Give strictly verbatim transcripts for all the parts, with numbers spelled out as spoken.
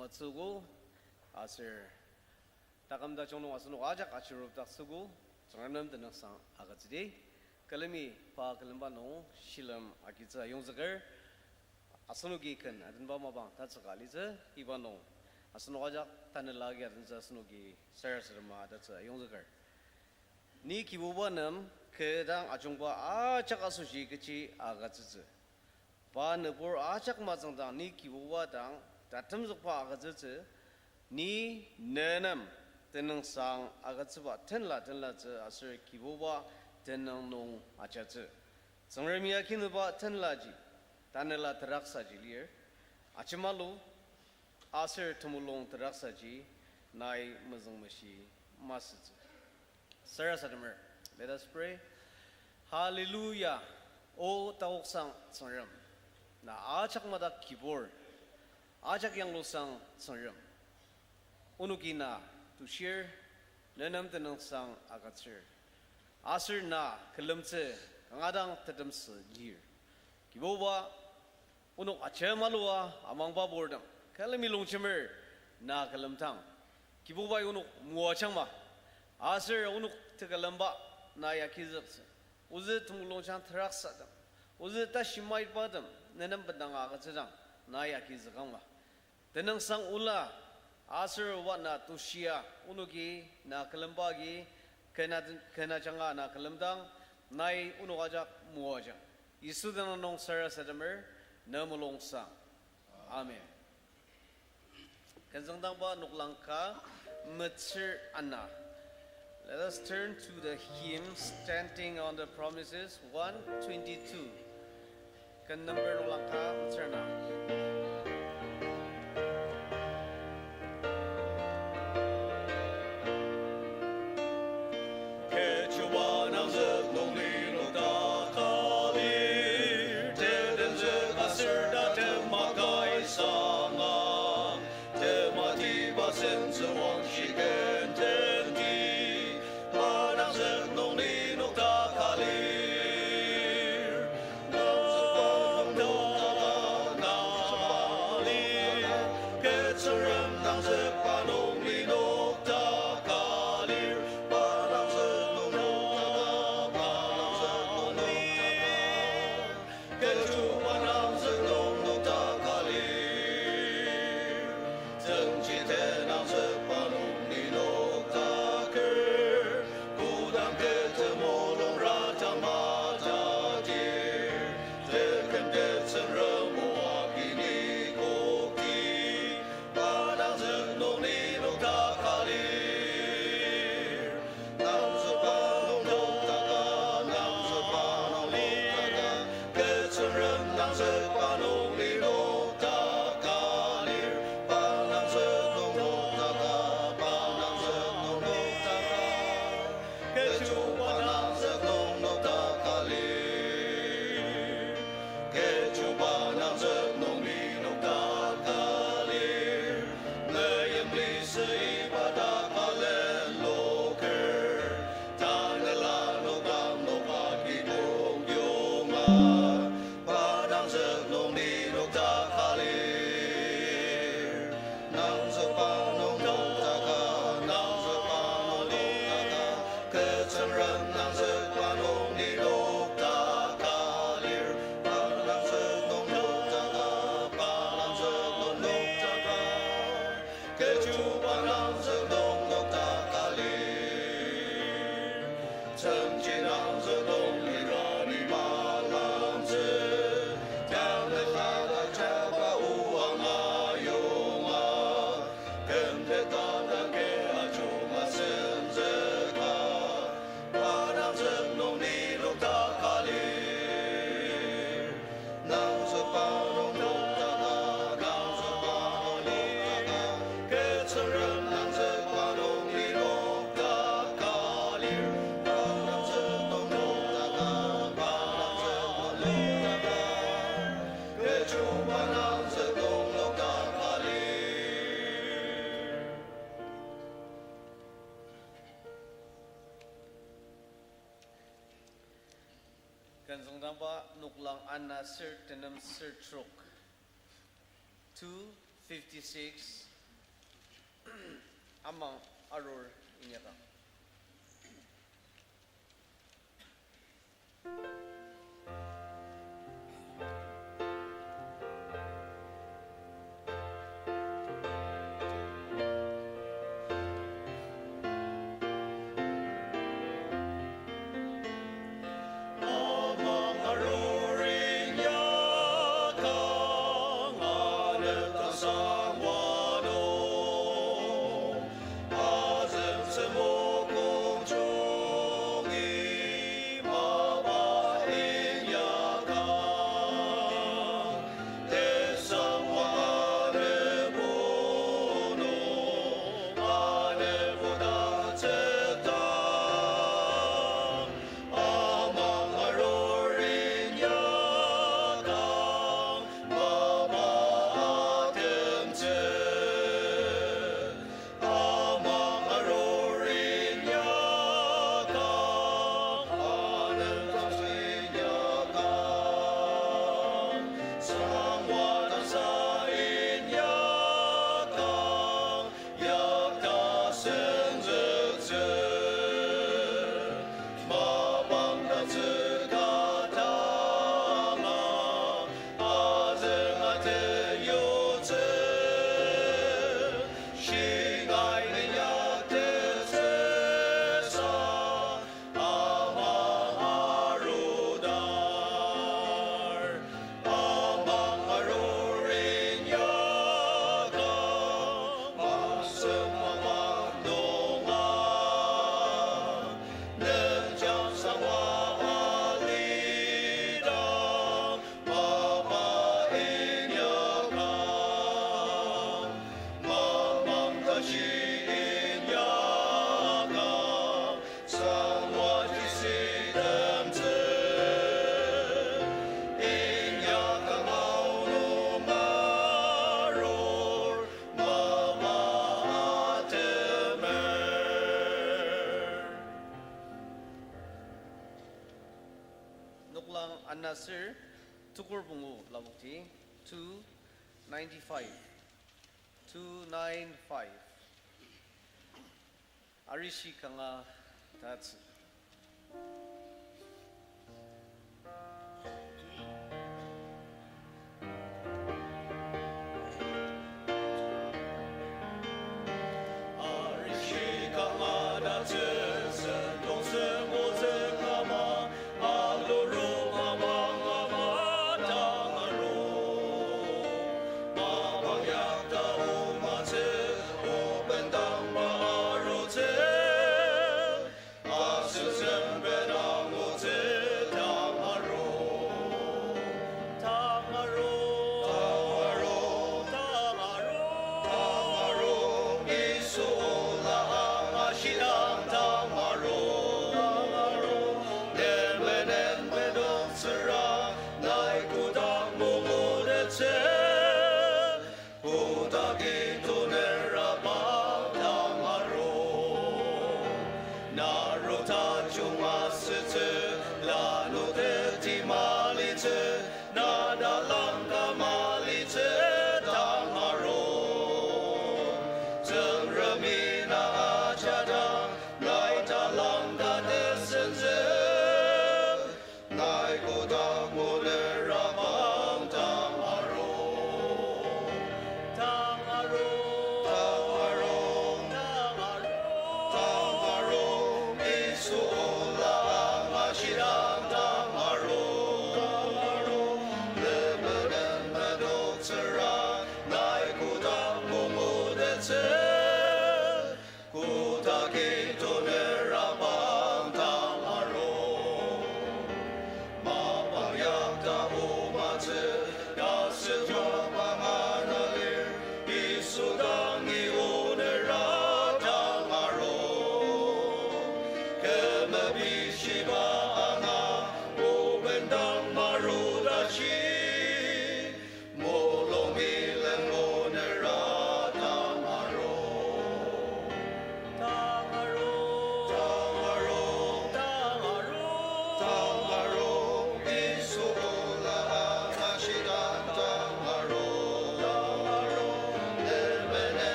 Matsüogo, aser taküm tajung nung asenok ajak achirupdaktsüogo, Tsüngrem nem tenüngsang agütsüdi. Külemi pa külemba nung shilem agitsü ayongzüker, asenoki ken atenba mapang tatsüka alitsü, iba nung asenok ajak tanela agi atentsü asenoki sarasadema tatsü ayongzüker. Ni Kibuba nem kü dang ajungba ajak asoshi kechi agütsütsü. Pa nübur ajak mazüngdang ni Kibuba dang tatemzükba agütsütsü, ni ne nem tenüngsang agütsüba tenla tenlatsü aser Kibuba tenüng nung ajatsü. Tsüngremi akinüba tenlaji, tanela teraksaji lir, ajemalu aser temulung teraksaji nai mezüngmeshi masütsü. Sarasademer. Let us pray. Hallelujah. O taoksang Tsüngrem, na ajak madak Kibur, ajak yanglusang Tsüngrem. Onoki na tushir, ne nem tenüngsang agütsür. Aser na külemtsü kanga dang tetemsü lir. Kibuba, onok ajemalu amangba purtem külemi longjemer na külemdang, Kibubai onok moajangma. Aser onok tekülemba na agizüktsü. Ozü temulungjang teraksatem, ozü tashi maitbatem ne nem bendanga agütsüdang na agizükangma. Tenüngsang ola aser oba na tushia, onoki na külemba agi kena, kena ajanga na külemdang, nai onok ajak moajang. Yisu tenüng nung sarasademer, ne mulungsang. Amen. Kenzüngdangba noklang ka metsür ana. Let us turn to the hymn Standing on the Promises one twenty-two. Ken number noklang ka metsür ana. Kechiba nangzük nung linukdaka lir, tetenzük aser tatema kaisanga, tematiba sentsü wangshi kententi, pa nangzük nung linukdaka lir. Nangzükba nung nokdaka, nangzükba nung nokdaka, kü Tsüngrem nangzükba nung linukdaka lir, pa nangzük nung nokdaka, pa nangzük nung nokdaka, kechiba nangzük nung nokdaka lir. Tenzüker nangzükba nung linukdaker, kodang kü temulung ratang matadir, teküm tetsüngrem o agi ni kokti, pa nangzük nung linukdaka lir. Nangzükba nung nokdaka, nangzükba nung nokdaka, kü Tsüngrem nangzükba nung linukdaka lir, pa nangzük nung nokdaka, pa nangzük nung nokdaka, kechiba nangzük nung nokdaka lir. Kechiba nangzük nung linukdaka lir, meimli süiba dak alen loker, tanela noklang nokba kibong yonga, pa nangzük nung linukdaka lir. Nangzükba nung nokdaka, nangzükba nung nokdaka, kü Tsüngrem nangzükba nung linukdaka lir, pa nangzük nung nokdaka, pa nangzük nung nokdaka, kechiba nangzük nung nokdaka lir. Tenzüker nangzük nung lira ni malamtsü, tanela dak jaba o anga yonga, küm teta dak kü ajunga senzüka, pa nangzük nung linukdaka lir. Nangzükba nung nokdaka, nangzükba nung nokdaka, kü Tsüngrem nangzükba nung linukdaka lir, pa nangzük nung nokdaka, pa nangzük nung nokdaka, kechiba nangzük nung nokdaka lir. Kenzüngdangba noklang ana ser tenem ser trok. Two fifty-six, Amang arur inyaka. Noklang ana ser, tukur pungu labokti, two ninety-five. Two nine five. Arishi kanga tatsü.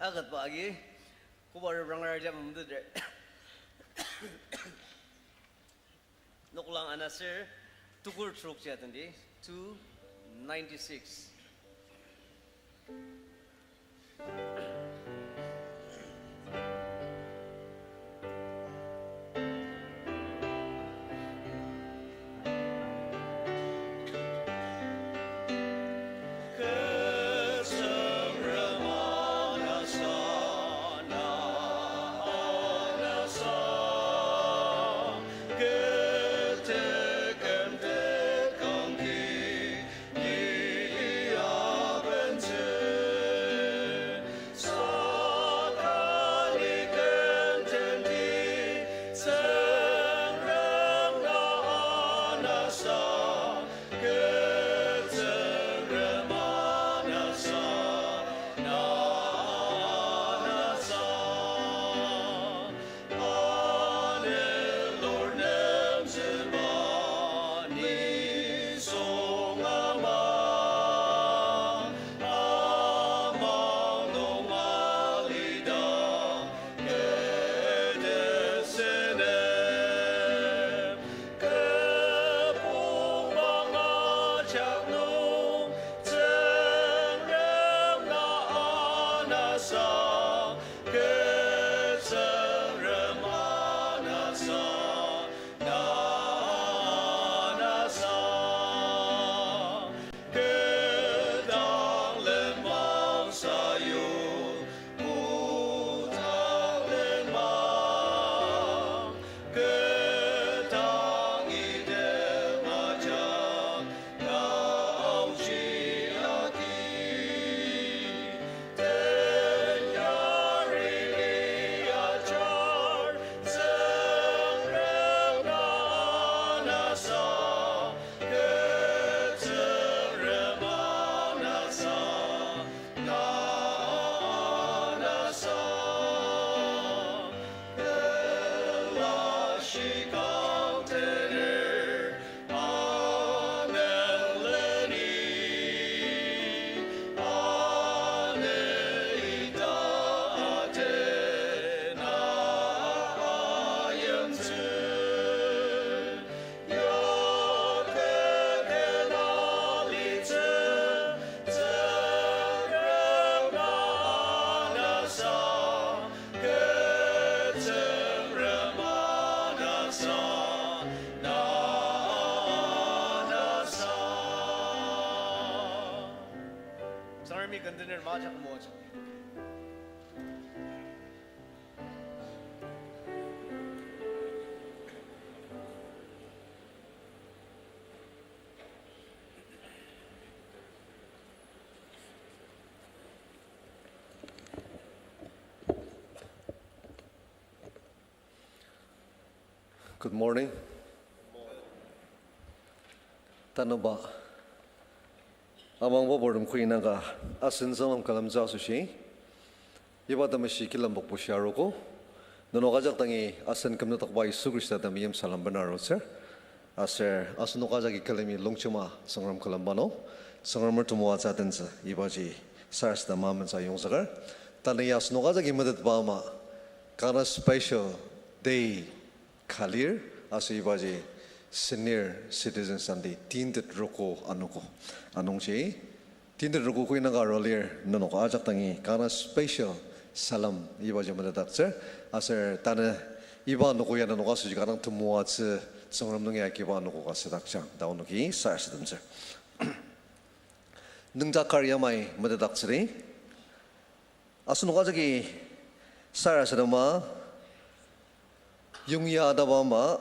Aketba agi, koba reprangera jam memeteter. Noklang ana ser, tukur trok ji atenti, two ninety-six. Tsüngremi kendener majak moajak. Good morning. Tanüba amangba purtem kü inaka asen Tsüngrem külemtsü asoshi, iba temeshi kilembok bushia arogo. Nenok ajak dangi asen kümnütokba Yisu Khrista temeim salem bena arutsür. Aser asenok ajaki külemi longjema Tsüngrem külemba nung, Tsüngremer temoatsü adentsü ibaji sarasadema amensa yongzüker. Tanü ya asenok ajaki metetba ama, kanga special day ka lir, aser ibaji Senior Citizens Sunday, tintet roko anogo. Anungji, tintet roko kü inaka arua lir, nenok ajak dangi kanga special salem ibaji metetdaktsür, aser tanü iba anogo ya nenok asoshi kanga temoatsü Tsüngrem nungi agiba anogo ka südaktsüang ta onoki sarasademtsür. Nüngdak kar yamai metetdaktsüdi. Asenok ajaki sarasadema yongya ataba ama,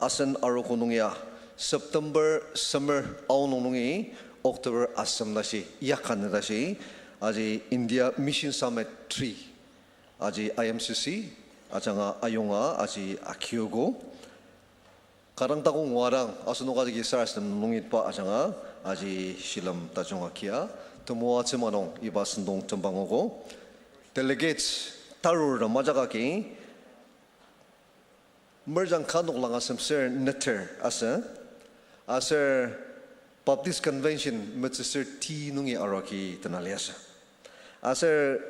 asen arogo nung ya, September semer aonung nungi October asem tashi, yakan tashi, aji India Mission Summit three, aji I M C C ajanga ayonga aji akiogo. Kanga takok ngua dang asenok ajaki sarasadem nung nungitba ajanga aji shilem tajung akia, temoatsü ama nung iba sentong tembangogo. Delegates tarur tem ajak agi, merjang ka noklang asem ser neter asü, aser Baptist Convention metsüser ti nungi arua agi tenali asü. Aser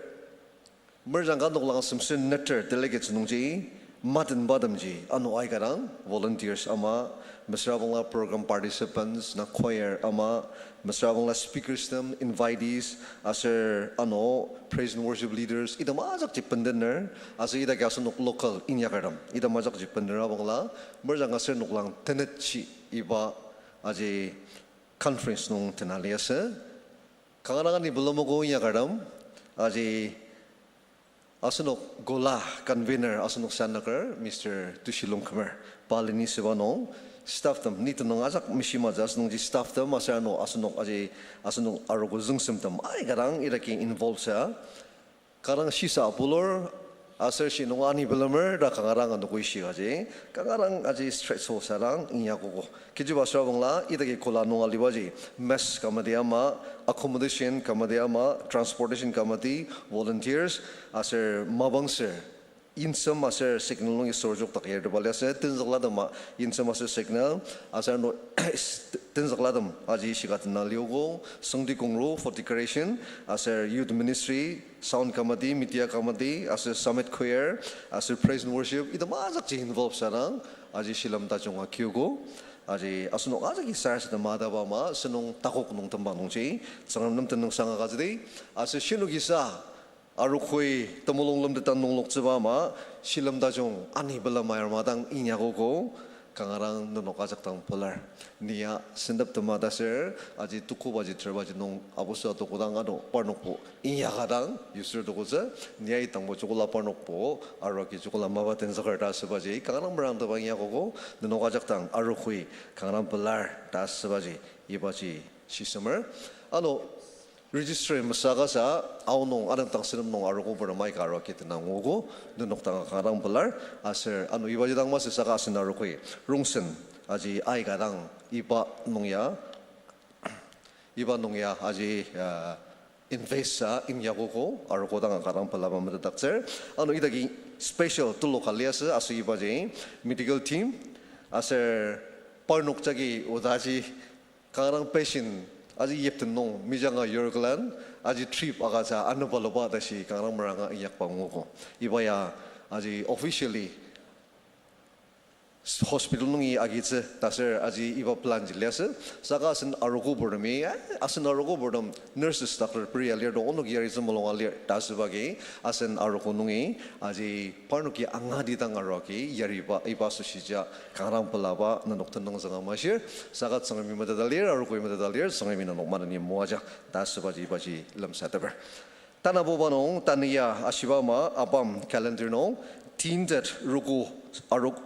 Merjang ka noklang semsen neter delegates nungji, matenbatemji, ano aika dang, volunteers ama, mesüra bangla program participants, na choir ama, mesüra bangla speakers tem, invitees, aser ano, praise and worship leaders, item ajakji bendener, aser idaki asenok local inyakertem, item ajakji bendener abangla, merjang aser noklang tenetji iba aji conference nung tena liasü. Kanga dang ani bilemogo inyakertem, aji asenok gola convener asenok sanaker Mister Tushi Longkumer, pa leni süba nung, staff tem, ni tenüng ajak meshimaja asenokji staff tem, aser ano asenok aji, asenok arogo züngsemtem aika dang idaki involve sa. Kanga dang shisa apulur, aser shi nung ani bilemer ta kanga dang anogo ishikaji, kanga dang aji stressful sadang inyakogo. Kechiba süra bangla, idaki kola nung alibaji, mess committee ama, accommodation committee ama, transportation committee, volunteers, aser mapang ser, insem aser signal nungi sorjok dak yarteba liasü, tenzüklatem a, insem aser signal, aser ano, tenzüklatem aji shika tena liogo, süngdi kongru, for decoration, aser youth ministry, sound committee, media committee, aser summit choir, aser praise and worship, item ajakji involve sadang, aji shilem tajung akiogo, aji asenok ajaki sarasadema ataba ama, sentong takok nung temba nungji, Tsüngrem nem tenüngsang agütsüdi, aser shinoki sa, arogoi temulung lemtetan nungloktsüba ama, shilem tajung ani pelem ayar madang inyakogo, kanga dang nenok ajak dang pelar. Ni ya sentep tema ta ser, aji tukubaji terbaji nung abusa tokodang ano parnokbo inyaka dang user tokotsü, ni ya itangbo jokola parnokbo, aroki jokola mapa tenzüker ta asübaji, kanga dang merangteba inyakogo, nenok ajak dang arogoi kanga dang pelar ta asübaji, ibaji shisemer. Ano, register mesaka sa, aonung, anepdang senem nung arogo purtem aika aroki tena nguogo, nenok dang kanga dang pelar, aser ano ibaji dang masü saka asen arogoi, rongsen, aji aika dang iba nung ya, iba nung ya aji, uh, invest sa inyakogo, arogo dang kanga dang pelaba metetdaktsür. Ano idaki special tulu ka liasü aser ibaji medical team, aser parnok jagi odaji kanga dang patient aji yipten nung mijanga yur külen, aji trip agütsü anepaloba tashi kanga dang meranga inyakba nguogo. Iba ya aji officially hospital nungi agitsü ta ser aji iba plan ji liasü. Saka asen arogo purtemi, eh, asen arogo purtem nurses, doctor peria lir to onok yaritsü mulunga lir ta asübagi, asen arogo nungi aji parnoki angati dang aroki yariba iba asoshija kanga dang pelaba nenok tenüngsang amashir. Saka Tsüngremi meteta lir, arogoi meteta lir, Tsüngremi nenok maneni moaja ta asübaji ibaji lemsateper. Tanabuba nung, tanü ya ashiba ama, ABAM calendar nung, tintet ruku, aruk,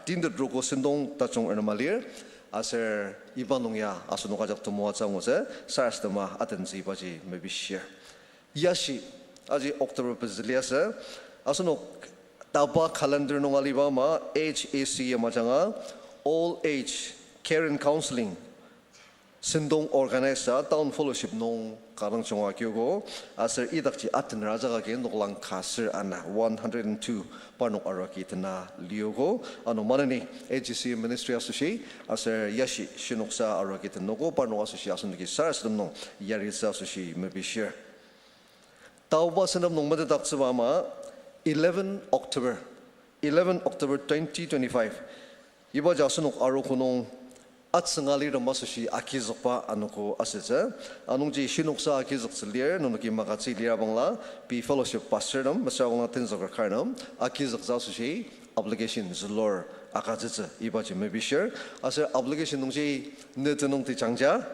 tintet ruku sentong tajung arnema lir, aser iba nung ya asenok ajak temoatsü angutsü, sarasadema atentsü ibaji mepishir. Yashi, aji October pezü liasü, asenok taba calendar nung aliba ama, H A C majanga, all age care and counseling, sentong organize a Town Fellowship nung kanga dang junga akiogo, aser idakji atener ajak agi noklang ka ser ana one hundred and two parnok aroki tena liogo, ano maneni H A C ministry asoshi, aser yashi shinoksa aroki tenogo, parnok asoshi asenoki sarasadem nung yaritsü asoshi mepishir. Taoba sentep nung metetdaktsüba ama eleven October, eleven October twenty twenty-five. Ibaji asenok arogo nung atsünga lirtem asoshi agizükba anogo asütsü. Anungji shinoksa agizüktsü lir, nenoki magütsü lir abangla, pei fellowship pastor nem, mesüra bangla tenzüker kar nem agizüktsü asoshi application zülur agütsütsü ibaji mepishir. Aser application nungji ne tenüng tejangja,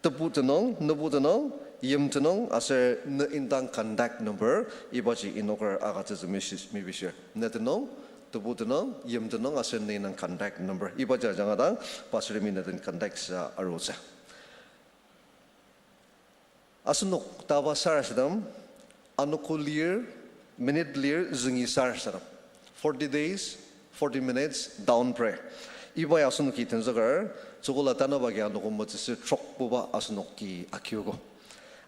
tebu tenüng, nübu tenüng, yim tenüng, aser ne indang contact number, ibaji inoker agütsütsü mepishir. Ne tenüng, tebu tenüng, yim tenüng, aser ne indang contact number, ibaji ajanga dang pastortemi ne den contact sa arutsü. Asenok taba sarasadem, anogo lir, minute lir, züngi sarasadem. Forty days, forty minutes, dawn prayer. Iba ya asenoki tenzüker, tsükola tanaba agi anogo metsüsü trokbuba asenoki akiogo.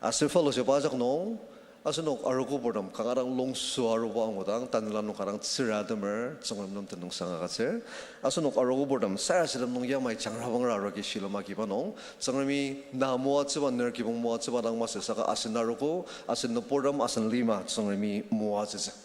Aser fellowship ajak nung, Asenok arogo purtem kanga dang longso aruba angudang, tanela nung kanga dang tsüra temer Tsüngrem nem tenüngsang agütsür. Asenok arogo purtem sarasadem nung yamai jangrabangra arogi shilem agiba nung, Tsüngremi na moatsüba, ner kibong moatsüba dang masü saka asen arogo, asen nüburtem, asen lima Tsüngremi moatsütsü.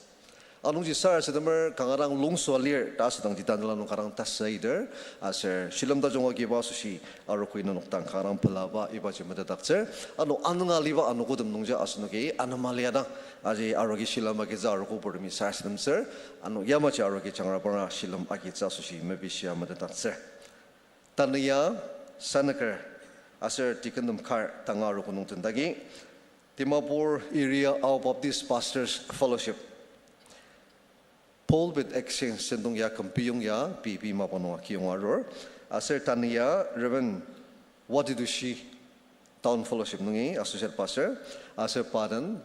Anungji sarasademer kanga dang longso alir ta asüdangji tanela nung kanga dang tasü iter, aser shilem tajung agiba asoshi arogo nenok dang kanga dang pelaba ibaji metetdaktsür. Ano anünga aliba anogotem nungji asenoki anema liadang aji arogi shilem agitsü arogo purtemi sarasademtsür, ano yamaji arogi jangrabangra shilem agitsü asoshi mepishia metetdaktsür. Tanü ya sanaker aser deacontem kar tanga arogo nung tendagi, Dimapur Area Ao Baptist Pastors Fellowship Pulpit Exchange sentong ya küm piyong ya pei pei mapang nung akiyong arur. Aser tanü ya Reverend Watitushi Town Fellowship nungi Associate Pastor, aser pa den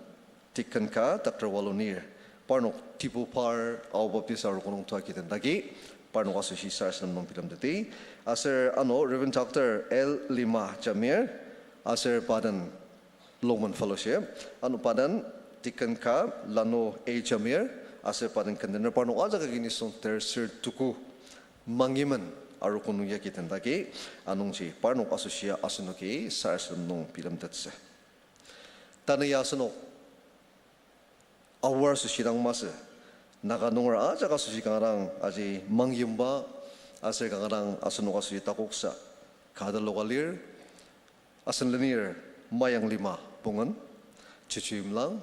deacon ka Doctor Walunir. Parnok tebupar Ao Baptist arogo nung tua kidendagi, parnok asoshi sarasadem nung bilemteti. Aser ano Reverend Doctor L Lima Jamir, aser pa den Longmen Fellowship, ano pa den deacon ka Lano A Jamir, aser pa den kendener, parnok ajak agi nisung terser tuku mangimen arogo nung yagi tendagi, anungji parnok asoshia asenoki sarasadem nung bilemtettsü. Tanü ya asenok aor asoshi dang masü, Naga nunger ajak asoshi kanga dang aji mangyimba, aser kanga dang asenok asoshi takoksa ka taloka lir, asen lenir Mayanglima Pungen, Chuchuimlang,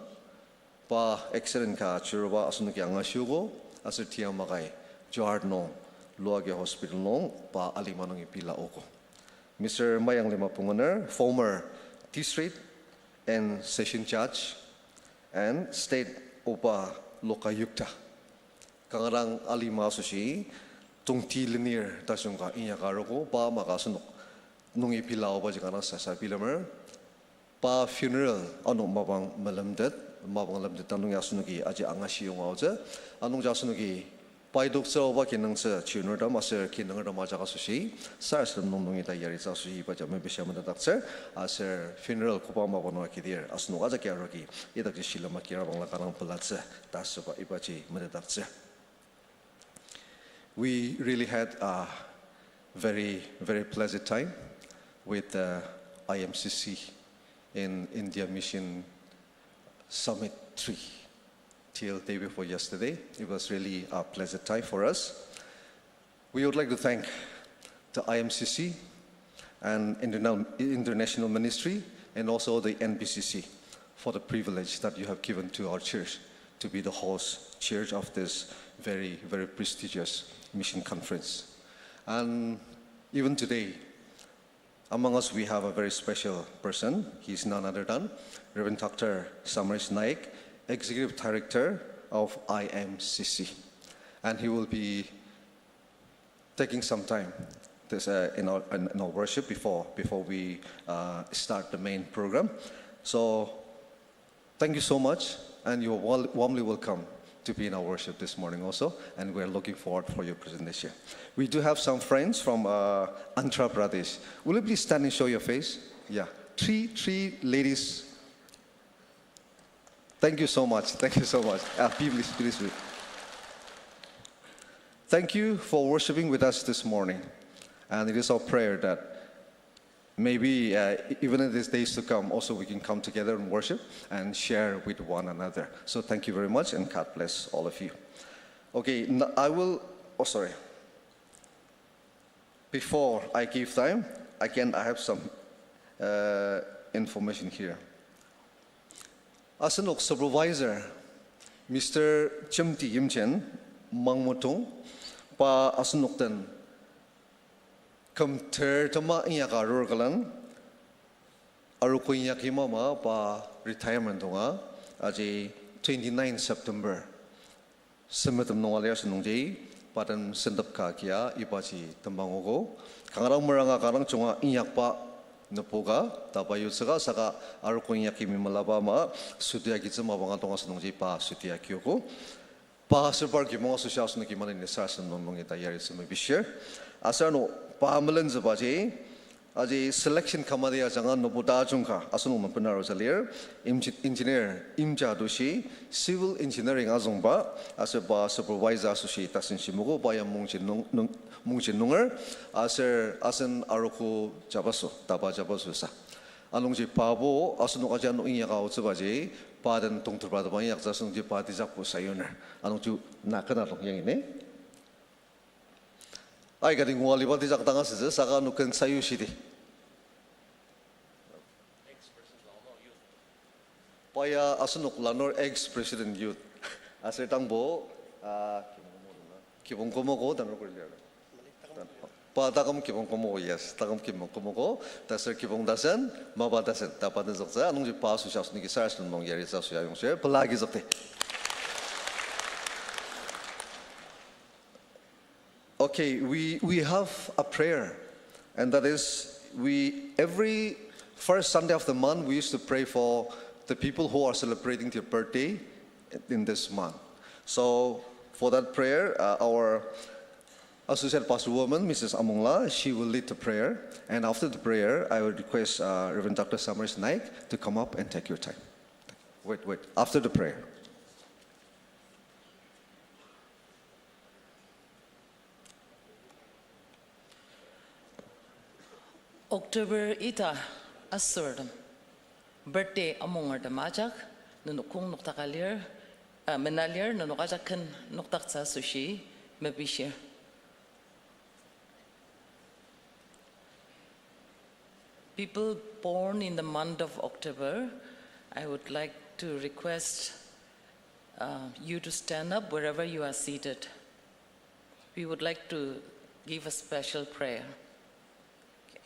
pa accident ka chiruba asenoki angashiogo, aser tiamakai Jorhat nung, Loa Hospital nung pa alima nungi pela ogo. Mister Mayanglima Pungener, former district and session judge and state oba lokayukta. Kanga dang alima asoshi tongti lenir tajung ka inyaka arogo, pa maka asenok nungi pela obaji kanga dang sasa bilemer. Pa funeral ano mapang melemtet, mapang lemtet ta nungi asenoki aji angashiyonga aotsü. Anungji asenoki pai toktsü oba kinungtsü chirnurtem aser kinungertem ajak asoshi sarasadem nung nungi ta yaritsü asoshi ibaji mepishia metetdaktsür, aser funeral koba mapang nung akidir asenok ajaki arogi idakji shilem akira bangla kanga dang pelatsü ta asüba ibaji metetdaktsür. We really had a very, very pleasant time with the I M C C in India Mission Summit three till day before yesterday. It was really a pleasant time for us. We would like to thank the I M C C and internal, international ministry and also the N B C C for the privilege that you have given to our church to be the host church of this very, very prestigious mission conference. And even today, among us, we have a very special person. He's none other than Reverend Doctor Samaresh Naik, Executive Director of I M C C. And he will be taking some time this, uh, in our, in, in our worship before, before we, uh, start the main program. So, thank you so much, and you're wel-, warmly welcome to be in our worship this morning also, and we're looking forward for your presentation. We do have some friends from, uh, Andhra Pradesh. Will you please stand and show your face? Yeah, three, three ladies. Thank you so much. Thank you so much. Ah, please, please, please. Thank you for worshiping with us this morning. And it is our prayer that maybe, uh, even in these days to come, also we can come together and worship and share with one another. So thank you very much, and God bless all of you. Okay, n-, I will, oh, sorry. Before I give time, again, I have some, uh, information here. Asenok supervisor, Mister Chimti Yimchen, Mangmutung, pa asenok den küm ter tema inyaka arur külen, arogo inyaki mama pa retirement tonga, aji twenty-nine September. Semetem nung alir asünungji, pa den sentep ka kia ibaji tembangogo. Kanga dang meranga kanga dang junga inyakba nübuka, taba yutsüka saka arogo inyaki mimelaba ama, sütia kitsü mapang atong asünungji pa sütia kiogo. Pa aser par kibong asoshi asenoki maneni sarasadem nung nungi ta yaritsü mepishir. Aser ano pa melentsübaji, Aji selection committee ajanga nübu tajung ka asenok nem benarusa lir, engi-, engineer Imja Doshi, civil engineering azüngba, aser pa supervisor asoshi Tasen Shimoko, pa ya Mungji nung-, nung-, Mungji nunger, aser asen arogo jabaso, taba jabaso sa. Anungji pabo asenok aji ano inyaka aotsübaji, pa den tongteba teba inyaktsü asenokji pa tijakbo sayuner. Anungji na kena long yangi ne. Aikati ngua aliba tejak dang asütsü, saka ano ken sayushidi. Pa ya asenok lanur ex-president youth. Aser tangbo, ah, kibong komogo, tanur kuri lir. Pa taküm kibong komogo, yes, taküm kibong komogo, taser kibong tasen, mapa tasen, tapa tenzüktsü, anungji pa asoshi asenoki sarasadem nung yaritsü asoshi ayongshir, pelagi zükti. Okay, we, we have a prayer, and that is, we, every first Sunday of the month, we used to pray for the people who are celebrating their birthday in this month. So, for that prayer, uh, our Associate Pastor Woman, Missus Amongla, she will lead the prayer, and after the prayer, I would request, uh, Reverend Doctor Samaris Naik to come up and take your time. Wait, wait, after the prayer. October ita asürtem, birthday amungertem ajak, nenok kong noktaka lir, uh, mena lir, nenok ajak ken noktaktsü asoshi mepishir. People born in the month of October, I would like to request, uh, you to stand up wherever you are seated. We would like to give a special prayer. Okay.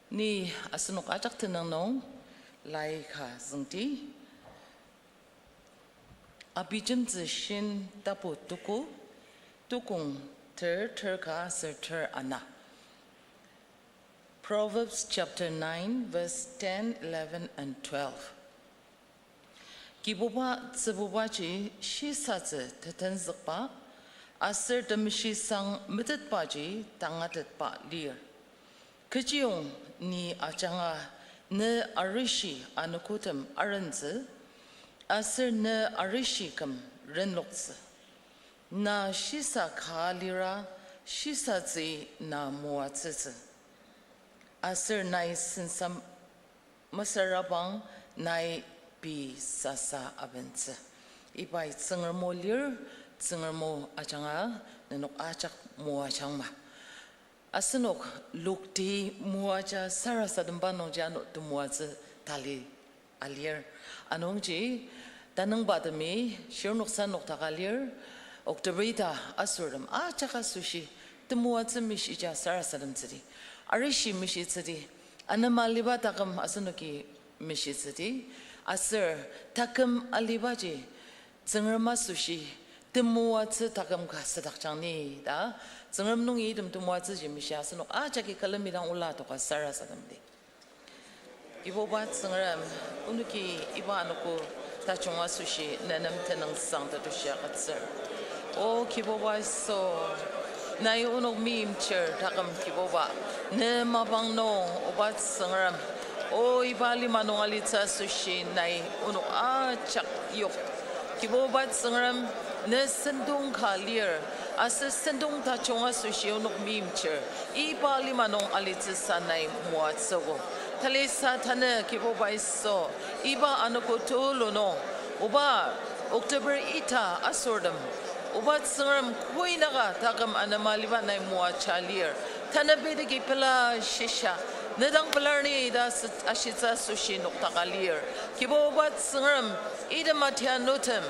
Ni asenok ajak tenüng nung lai ka züngdi. Abijemtsü shin tapu tuku, tukong ter, ter ka aser ter ana. Proverbs chapter nine, verse ten, eleven, and twelve. Kibuba tsübubaji shisatsü tetenzükba, aser temeshisang metetbaji tangatetba lir. Kechiyong ni ajanga ne arishi anogotem arentsü, aser ne arishi küm renloktsü. Na shisa ka lira, shisatsü na moatsütsü. Aser nai sensa mesürabang nai pei sasa abentsü. Ibai Tsüngrem o lir, Tsüngrem o ajanga nenok ajak moajangma. Asenok lokti moaja sarasademba nungji ano temoatsü tali alir. Anungji, tanüngbatemi shirnoksa noktaka lir, October ita asürtem ajak asoshi, temoatsü meshija sarasademtsüdi, arishi meshitsüdi, anema aliba taküm asenoki meshitsüdi, aser taküm alibaji Tsüngrem asoshi temoatsü taküm ka südakjang ni ta, Tsüngrem nungi item temoatsüji meshia asenok ajaki külemi dang ola toka sarasademdi. Kibuba Tsüngrem, onoki iba anogo tajung asoshi ne nem tenüngsang ta tushi agütsür. O Kibuba Yisu, nai onok meimchir taküm Kibuba, ne mapang nung Oba Tsüngrem, o iba lima nung alitsü asoshi nai onok ajak yok. Kibuba Tsüngrem, ne sentong ka lir, aser sentong tajung asoshi onok meimchir, iba lima nung alitsüsa nai moatsüogo. Talisa tanü Kibuba Yisu, iba anogo tulu nung, Oba, October ita asürtem, Oba Tsüngrem koinaka taküm anema aliba nai moaja lir. Tanü pedagi pela shisa, ne dang pelar ni ta sü-, ashitsü asoshi noktaka lir. Kibuba Tsüngrem, item atianutem,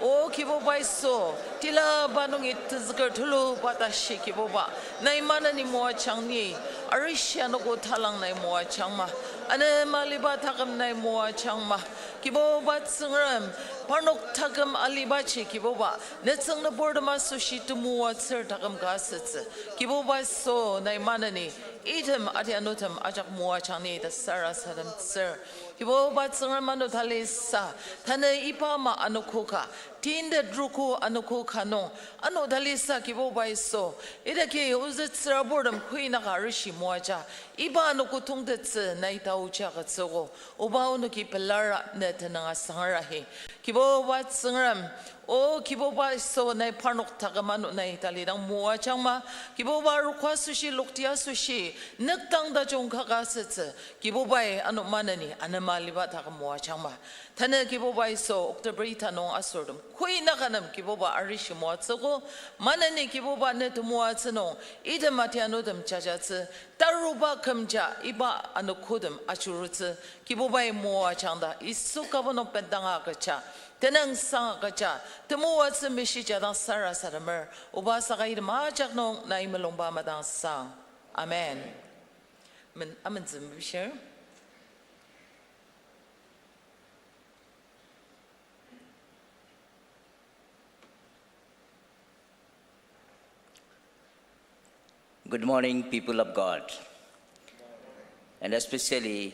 o Kibuba Yisu, tila ba nungi tenzüker tulu ba tashi Kibuba, nai maneni moajang ni, arishi anogo talang nai moajangma, anema aliba taküm nai moajangma, Kibuba Tsüngrem, Parnok taküm alibaji Kibuba, ne tsüng nüburtem asoshi temoatsür taküm ka asütsü. Kibuba Yisu nai maneni, item atianutem ajak moajang ni ta sarasademtsür. Kibuba Tsüngrem ano talisa, tanü iba ama anogo ka, tintet ruku anogo ka nung, ano talisa Kibuba Yisu, idaki ozü tsüraburtem kuinaka arishi moaja, iba anogo tongtettsü nai taoji agütsüogo, oba onoki pelara ne tenüng asangar ahi. Kibuba Tsüngrem, O Kibuba Yisu nai parnok taküm ano nai talidang moajangma, Kibuba rukwa asoshi lokti asoshi, nükdang tajung kaka asütsü, Kibubai ano maneni anema aliba taküm moajangma. Tanü Kibuba Yisu October ita nung asortem kuinaka nem Kibuba arishi moatsüogo, maneni Kibuba ne temoatsü nung, item atianutem jajatsü, taruba kümja iba anogotem ajurutsü, Kibubai moajang ta Yisu kübok nung bendanga agüja, tenüngsang agüja, temoatsü meshija dang sarasademer, oba saka item ajak nung nai mulungba madangsang. Amen. Men, amentsü mepishir. Good morning, people of God, and especially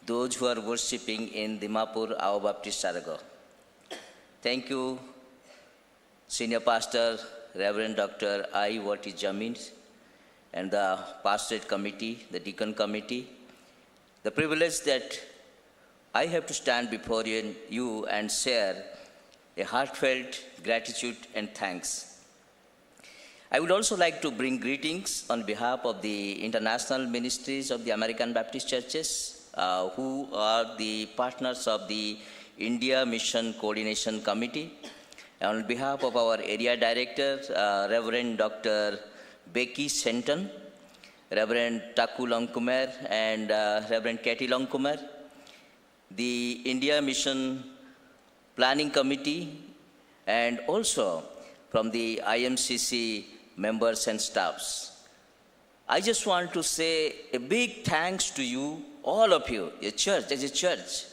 those who are worshipping in Dimapur Ao Baptist Church. Thank you, Senior Pastor Reverend Doctor I Wati Jamin, and the Pastorate Committee, the Deacon Committee, the privilege that I have to stand before you you and share a heartfelt gratitude and thanks. I would also like to bring greetings on behalf of the International Ministries of the American Baptist Churches, uh, who are the partners of the India Mission Coordination Committee. On behalf of our area director, uh, Reverend Doctor Becky Shenton, Reverend Taku Longkumer, and, uh, Reverend Katie Longkumer, the India Mission Planning Committee, and also from the I M C C members and staffs. I just want to say a big thanks to you, all of you, a church, as a church.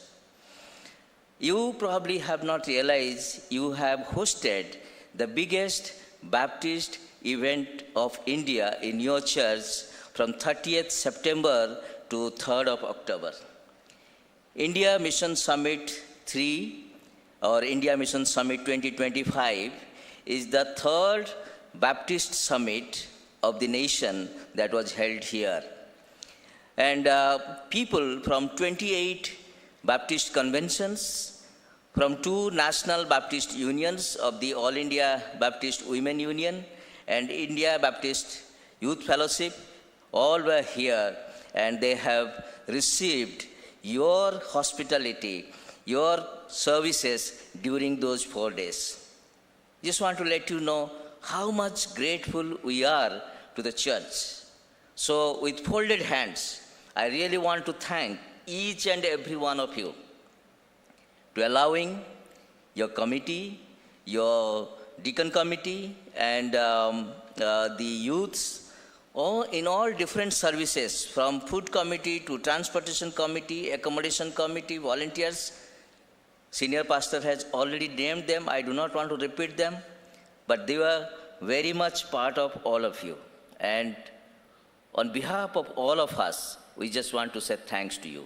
You probably have not realized you have hosted the biggest Baptist event of India in your church from thirtieth September to third of October. India Mission Summit three or India Mission Summit twenty twenty-five is the third Baptist summit of the nation that was held here. And, uh, people from twenty-eight Baptist conventions, from two national Baptist unions of the All India Baptist Women Union and India Baptist Youth Fellowship, all were here and they have received your hospitality, your services during those four days. Just want to let you know how much grateful we are to the church. So, with folded hands, I really want to thank each and every one of you to allowing your committee, your deacon committee, and, um, uh, the youths, all, in all different services, from food committee to transportation committee, accommodation committee, volunteers. Senior pastor has already named them. I do not want to repeat them, but they were very much part of all of you. And on behalf of all of us, we just want to say thanks to you.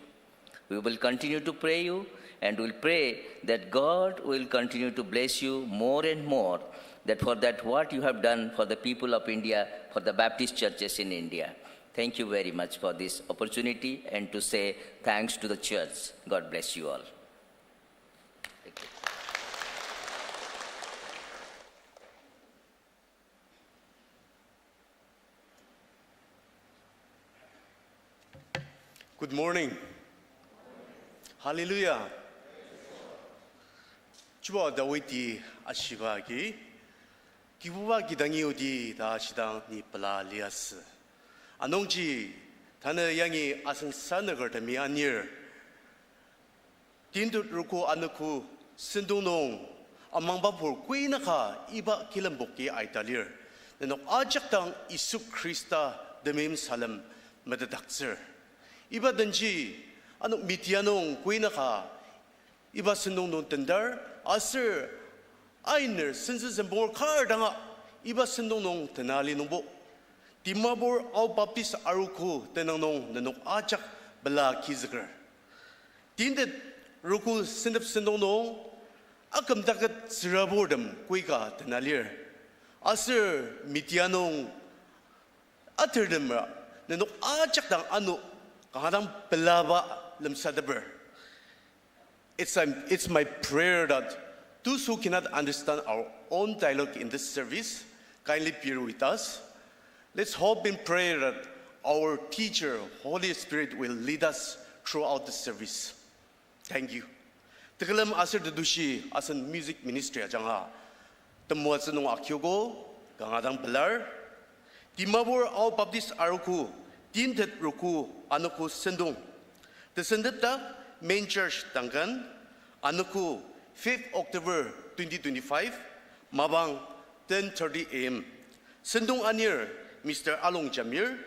We will continue to pray you, and we'll pray that God will continue to bless you more and more, that for that what you have done for the people of India, for the Baptist churches in India. Thank you very much for this opportunity and to say thanks to the church. God bless you all. Thank you. Good morning. Hallelujah. Chuba Dawidi ashiba agi, Kibuba kidangi odi ta ashidang ni pela liasü. Anungji, tanü yangi asüngsa nükertemi anir, tintut ruku anogo sentong nung amangba pur kuinaka iba kilemboki aita lir. Nenok ajak dang Yisu Khrista temeim salem metetdaktsür. Iba denji ano media nung kuinaka iba sentong nung tendar, Aser ainer sentsü semponger kar danga iba sentong nung tena li nungbo, Dimapur Ao Baptist Arogo tenüng nung nenok ajak pela kizüker. Tintet Rogo sentep sentong nung akümtaket tsüraburtem koika tena lir. Aser media nung atertemra nenok ajak dang ano kanga dang pelaba lemsateper. It's, I'm, it's my prayer that those who cannot understand our own dialogue in this service, kindly bear with us. Let's hope and pray that our teacher, Holy Spirit, will lead us throughout the service. Thank you. Tekülem aser tetushi asen music ministry ajanga temoatsü nung akiogo kanga dang pelar. Dimapur Ao Baptist Arogo, tintet Rogo anogo sentong. Tesendetdak main church dangken, anogo fifth October twenty twenty-five, mapang ten thirty A M. Sentong anir Mister Along Jamir,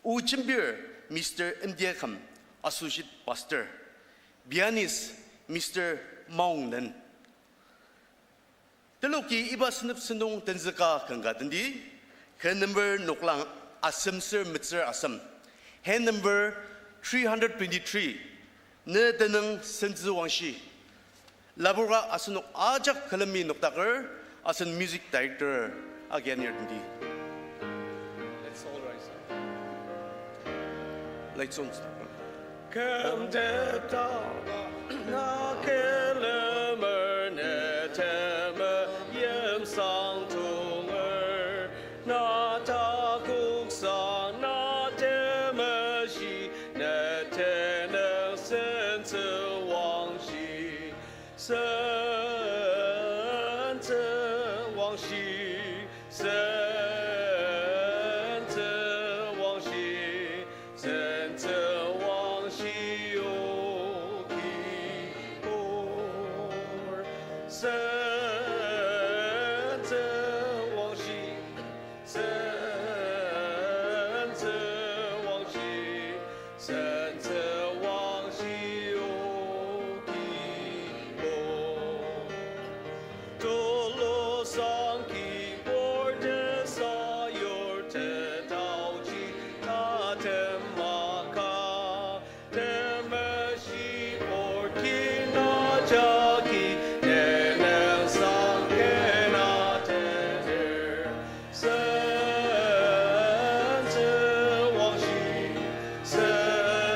o jembir Mister Imdiakam, Associate Pastor, pianist Mister Maongnen. Teloki iba sentep sentong tenzüka kanga tendi, ken number noklang asem ser metsür asem, hand number three hundred twenty-three, ne tenüng sentsü wangshi. Laburka asenok ajak külemi noktaker, asen music director agi anir tendi. Let's all rise up. Lights on, stop. Kümtepta na külemer ne temeim sang tonger, na takok sang na temeshi, ne tenüng sentsü wangshi. Sentsü wangshi, sentsü wangshi, sentsü wangshi o Kibur. Sentsü wangshi, sentsü wangshi, sentsü wangshi o Kibur. Tulu sang Kibur tesayur tetaoji tatem maka. Temeshi purki na jagi, ne nüngsang kena tener. Sentsü wangshi, sen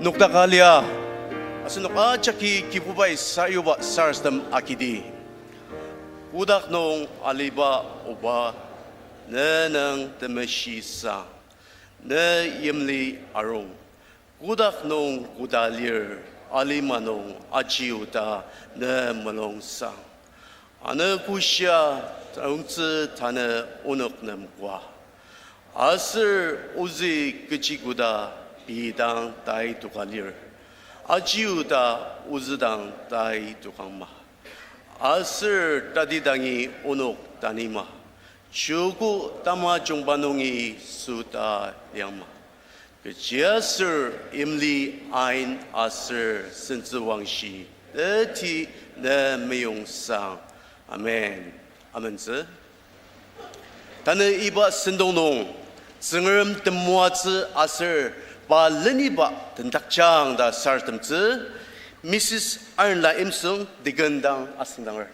Nokdaka lia, asenok ajaki Kibubai sayuba sarasadem agidi. Kotak nung aliba Oba, ne nüng temeshi sang, ne yimli arung. Kotak nung koda lir, alima nung aji oda ne mulung sang. Ano kushia tangtsü tanü onok nem koa. Aser ozü kechi koda pei dang tai toka lir. Aji oda ozü dang tai tokangma. Aser tatidangi onok tanima. Chiyoko tamajungba nungi süta liangma. Kechiaser yimli ain aser sentsüwangshi teti ne meyong sang. Amen. Amentsü. Tanü iba sentong nung Tsüngrem temoatsü aser pa leniba tendakjang ta sarasademtsü, Missus Arenla Imsung, deacon dang asüngdanger.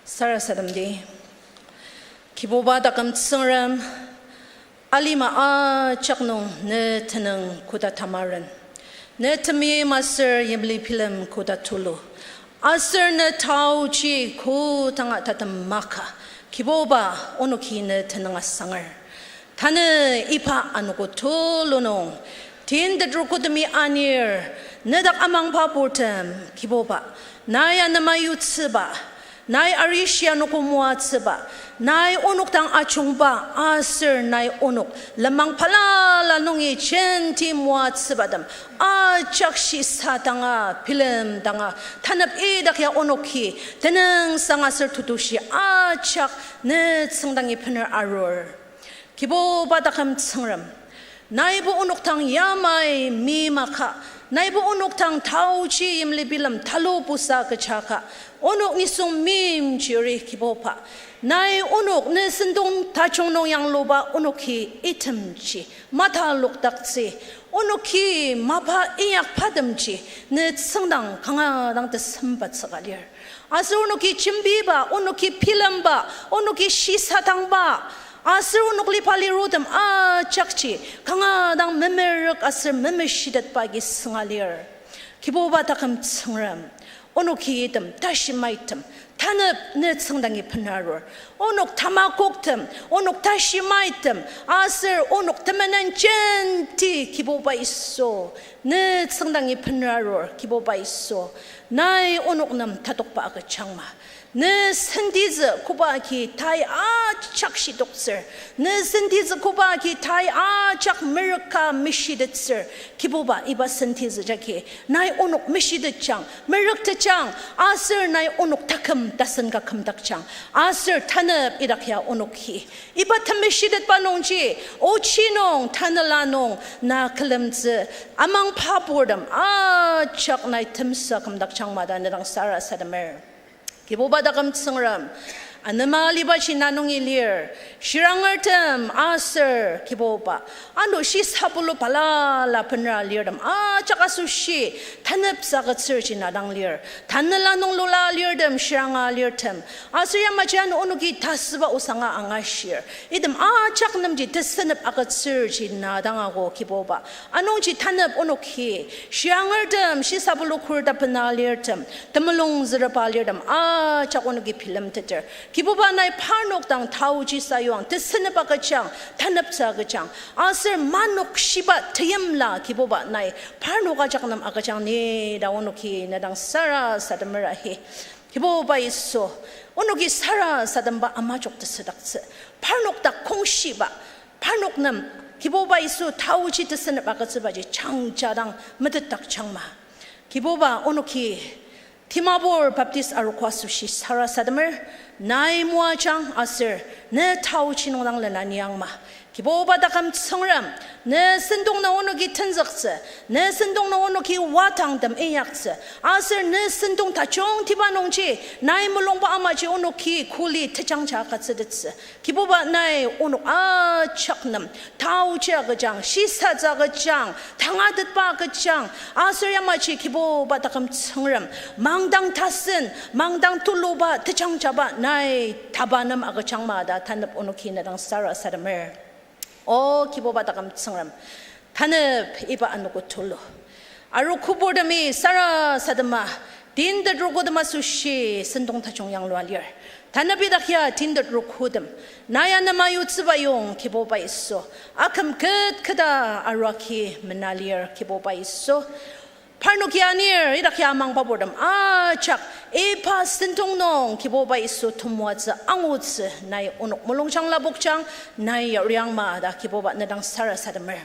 Sarasademdi. Kibuba taküm Tsüngrem, alima ajak nung ne tenüng koda tamaren. Ne temeim aser yimli bilem koda tulu. Aser ne taoji kodanga tatem maka. Kibuba, onoki ne tenüng asanger. Tanü iba anogo tulu nung, tin tetrokotemi anir, ne dak amangba purtem, Kibuba, nai anema yutsüba, nai arishi anogo moatsüba, nai onok dang ajungba, aser nai onok lenmang balala nungi jenti moatsübatem ajak shisadanga, bilemdanga, tanep idak ya onoki tenüngsang aser tetushi ajak ne tsüngdangi bener arur. Kibuba taküm Tsüngrem, naibo onok dang yamai meimaka, naibo onok dang taoji yimli bilem talupusa kechaka, onok nisung meimchiri Kibuba. Nai onok ne sentong tajung nung yangluba onoki itemji matalokdaktsü, onoki mapa inyakbatemji ne tsüngdang kanga dang tesembatsüka lir. Aser onoki jembiba, onoki bilemba, onoki shisadangba, aser onok liba lirutem ajakji kanga dang memerük aser memeshitetba agi sünga lir. Kibuba taküm Tsüngrem, onoki item tashi maitem tanep ne tsüngdangi bener arur. Onok tamakoktem, onok tashi maitem, aser onok temenen jenti Kibuba Yisu, ne tsüngdangi bener arur Kibuba Yisu. Nai onok nem tatokba agüjangma. Ne sentitsü koba agi tai ajak shitoktsür. Ne sentitsü koba agi tai ajak merüka meshitettsür. Kibuba iba sentitsü jagi nai onok meshitetjang, merüktetjang, aser nai onok taküm tasen ka kümdakjang, aser tanep idak ya onoki iba temeshitetba nungji, ochi nung, tanela nung, na külemtsü, amangba purtem ajak nai temsa kümdakjangma ta ne dang sarasademer. Kibuba taküm Tsüngrem, anema alibaji na nungi lir, shirangertem aser Kibuba, ano shisabulu balala benra lirtem ajak asoshi taneptsü agütsürji na dang lir. Tanela nung lula lirtem, shiranga lirtem, aser yamaji ano onoki tasüba osanga angashir, item ajak nemji tesenep agütsürji na dang ago Kibuba. Anungji tanep onoki shirangertem, shisabulu khuret bena lirtem, temulung zürepa lirtem ajak onoki bilemteter. Kibuba nai parnok dang taoji sayuang, tesenep agüjang, taneptsü agüjang, aser manok shiba teimla Kibuba nai parnok ajak nem agüjang ni ta onoki ne dang sarasademer ahi. Kibuba Yisu, onoki sarasademba amajok tesüdaktsü. Parnok dak kongshiba, parnok nem Kibuba Yisu taoji tesenep agütsübaji jangja dang metetdakjangma. Kibuba onoki Dimapur Baptist Arogo asoshi sarasademer, nai moajang aser ne taoji nung dang lena niangma. Kibuba taküm Tsüngrem, ne sentong nung onoki tenzüktsü, ne sentong nung onoki watangtem inyaktsü, aser ne sentong tajungtiba nungji, nai mulungba amaji onoki kuli tejangja agütsütettsü. Kibuba nai onok ajak nem, taoji agüjang, shisatsü agüjang, tangatetba agüjang, aser yamaji Kibuba taküm Tsüngrem, mangdang tasen, mangdang tuluba, tejangjaba nai taba nem agüjang ma ta tanep onoki ne dang sarasademer. O Kibuba taküm Tsüngrem, tanep iba anogo tulu. Aru küburtemi sarasadema, tintet rukutema asoshi sentong tajung yanglua lir. Tanep idak ya tintet rukutem, nai anema yutsüba yong Kibuba Yisu, aküm ket keta arua ki mena lir Kibuba Yisu. Parnok ya anir, idak ya amangba purtem ajak, iba sentong nung Kibuba Yisu temoatsü angutsü nai onok mulungjang lapokjang, nai yariang ma ta Kibuba ne dang sarasademer.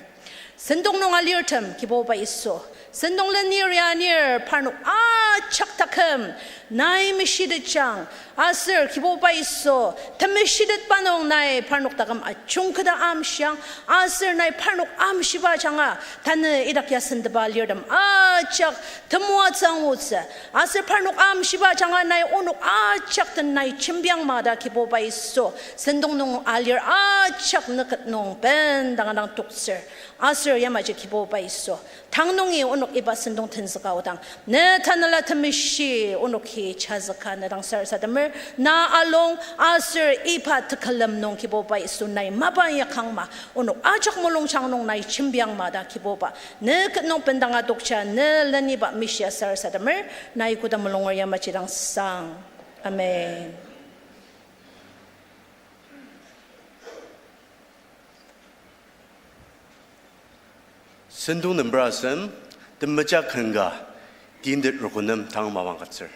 Sentong nung alirtem Kibuba Yisu, sentong lenir ya anir parnok ajak taküm nai meshitetjang, aser Kibuba Yisu, temeshitetba nung nai parnok taküm ajungketa amshiang, aser nai parnok amshiba ajanga, tanü idak ya sentepa alirtem ajak temoatsü angutsü, aser parnok amshiba ajanga nai onok ajak den nai jembiang ma ta Kibuba Yisu, sentong nung alir ajak nüket nung bendanga dang toktsür. Aser yamaji Kibuba Yisu, tang nungi onok iba sentong tenzüka aodang, ne Tanela Temeshi onoki jazüka ne dang sarasademer, na alung aser iba tekülem nung Kibuba Yisu nai mapa inyakang ma, onok ajak mulungjang nung nai jembiang ma ta Kibuba, nüket nung bendanga tokja ne leniba mishia sarasademer, nai koda mulunger yamaji dang sang. Amen. Sentong number asem, Temeja Ken ka, tintet rukunem tang mapang agütsür.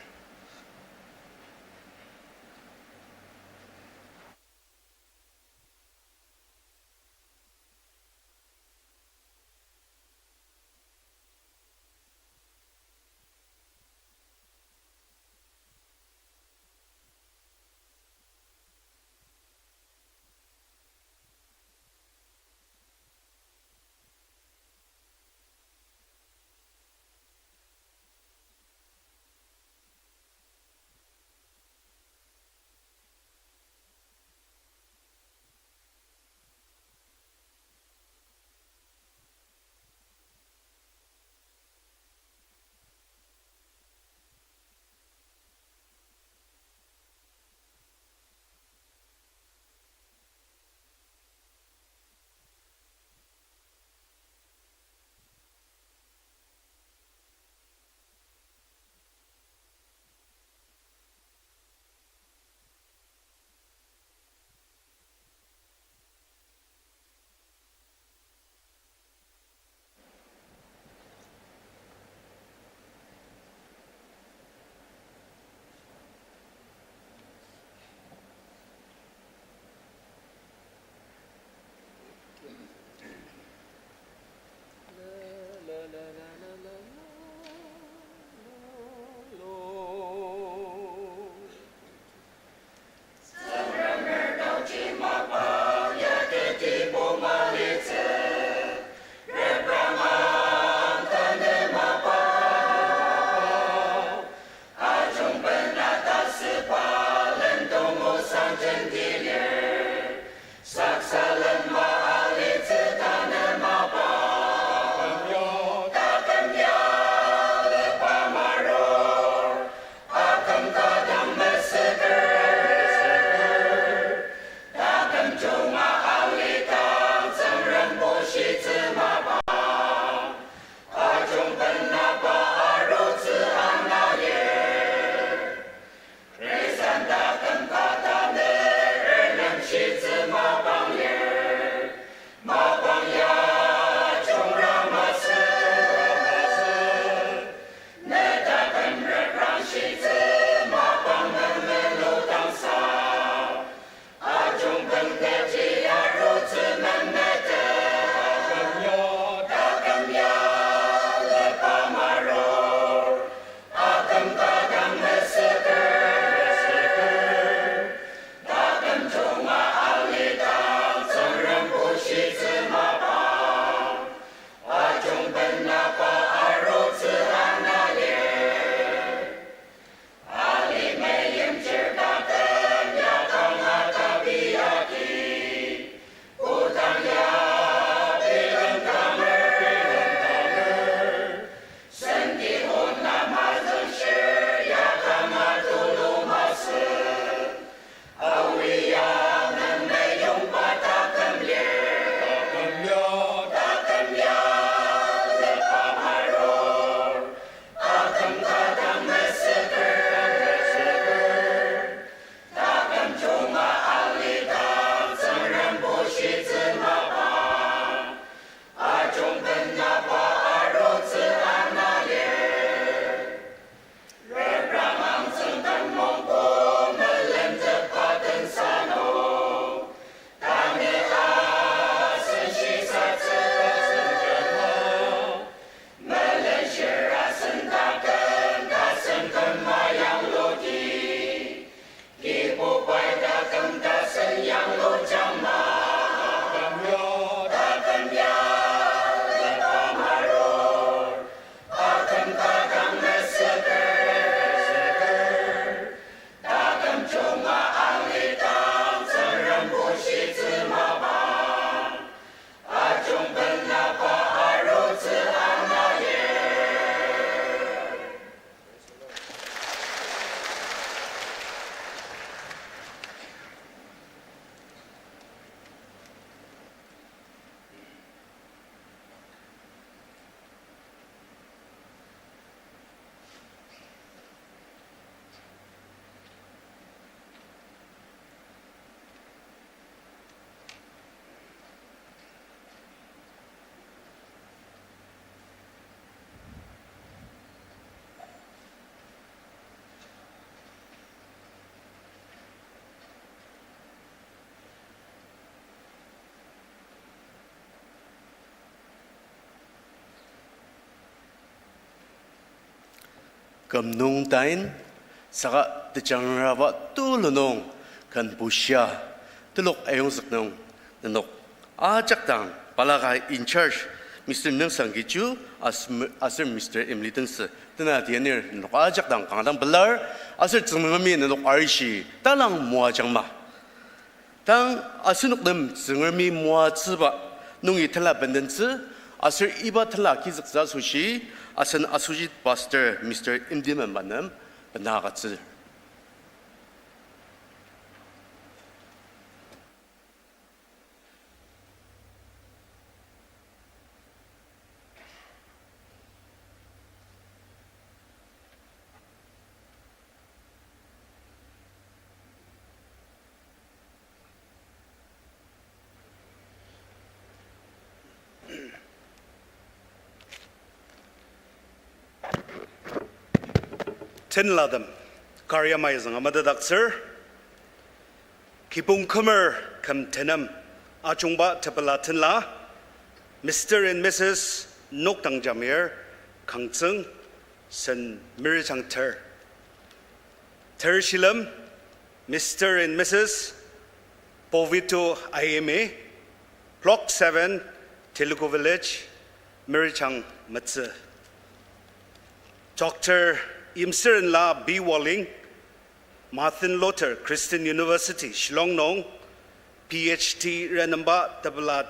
Küm nung tain, saka tejangraba tulu nung ken bushia, telok ayongzük nung nenok ajak dang balaka in charge Mister Nüngsang Kichu as-, aser Mister Emily Tensü tena tianir nenok ajak dang kanga dang pelar, aser Tsüngremi nenok arishi talang moajangma. Tang asenok nem Tsüngremi moatsüba nungi tela bendentsü, aser iba tela kizüktsü asoshi, asen Associate Pastor Mister Imdimenba nem bena agütsür. Tenlatem, kar yamai zünga metetdaktsür. Kibong kümer küm tenem ajungba tepela tenla, Mister and Missus Nokdang Jamir, Kangtsüng, sen Merichang ter. Ter shilem, Mister and Missus Povito Ayeme, Block seven, Telugu Village, Merichang Metsü. Doctor Yimsürenla B Walling, Martin Luther Christian University, Shillong nung, P H D renemba tepela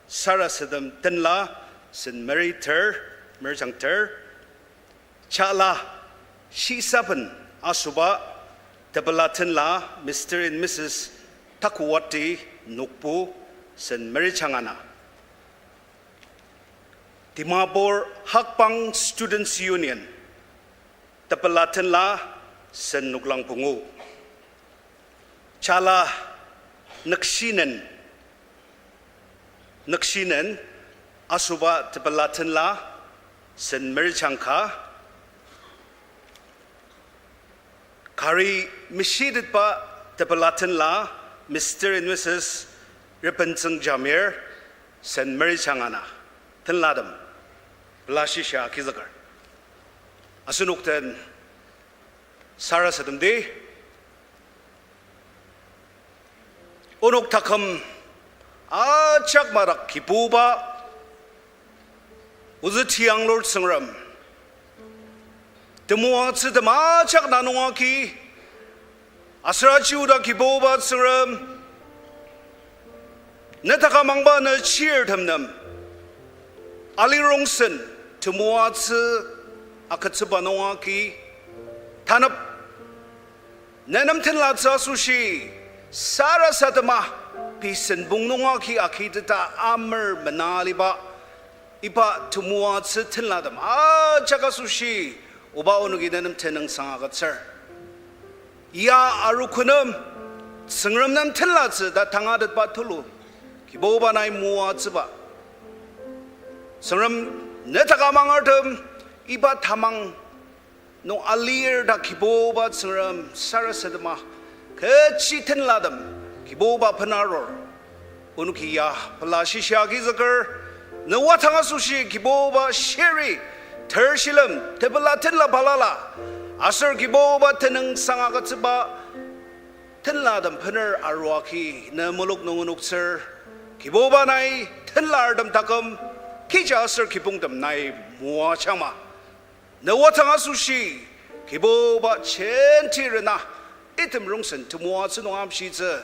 sarasadem tenla, sen Meri ter, Merichang ter. Chala shisaben asoba tepela tenla, Mister and Missus Takuwati Nokpu, sen Merichang ana. Dimapur Hakbang Students Union tepela tenla, sen Noklang Pungu. Chala nükshinen, nükshinen asoba tepela tenla, sen Merichang ka. Kari meshitetba tepela tenla, Mister and Missus Repentsüng Jamir, sen Merichang ana. Tenlatem, pela shishia agizüker. Asenok den sarasademdi. Onok taküm ajak madak Kibuba, ozü tianglur Tsüngrem. Temoatsü tem ajak na nung agi, aser aji oda Kibuba Tsüngrem, ne takamangba ne chirtem nem ali rongsen temoatsü agütsüba nung agi, tanep ne nem tenlatsü asoshi sarasadema pei senbong nung agi agiteta amer mena aliba iba temoatsü tenlatem ajak asoshi, Oba onoki ne nem tenüngsang agütsür. Ya arogo nem Tsüngrem nem tenlatsü ta tangatetba tulu, Kibuba nai moatsüba. Tsüngrem ne takamangertem iba tamang nung alir ta Kibuba Tsüngrem sarasadema kechi tenlatem Kibuba benarur. Onoki ya pela shishia agizüker, ne wadang asoshi Kibuba shiri, ter shilem, tepela tenla balala, aser Kibuba tenüngsang agütsüba tenlatem bener arua agi ne muluk nung onoktsür. Kibuba nai tenlartem taküm, kija aser kibongtem nai moajangma. Ne wadang asoshi, Kibuba jenti rena, item rongsen temoatsü nung amshitsü,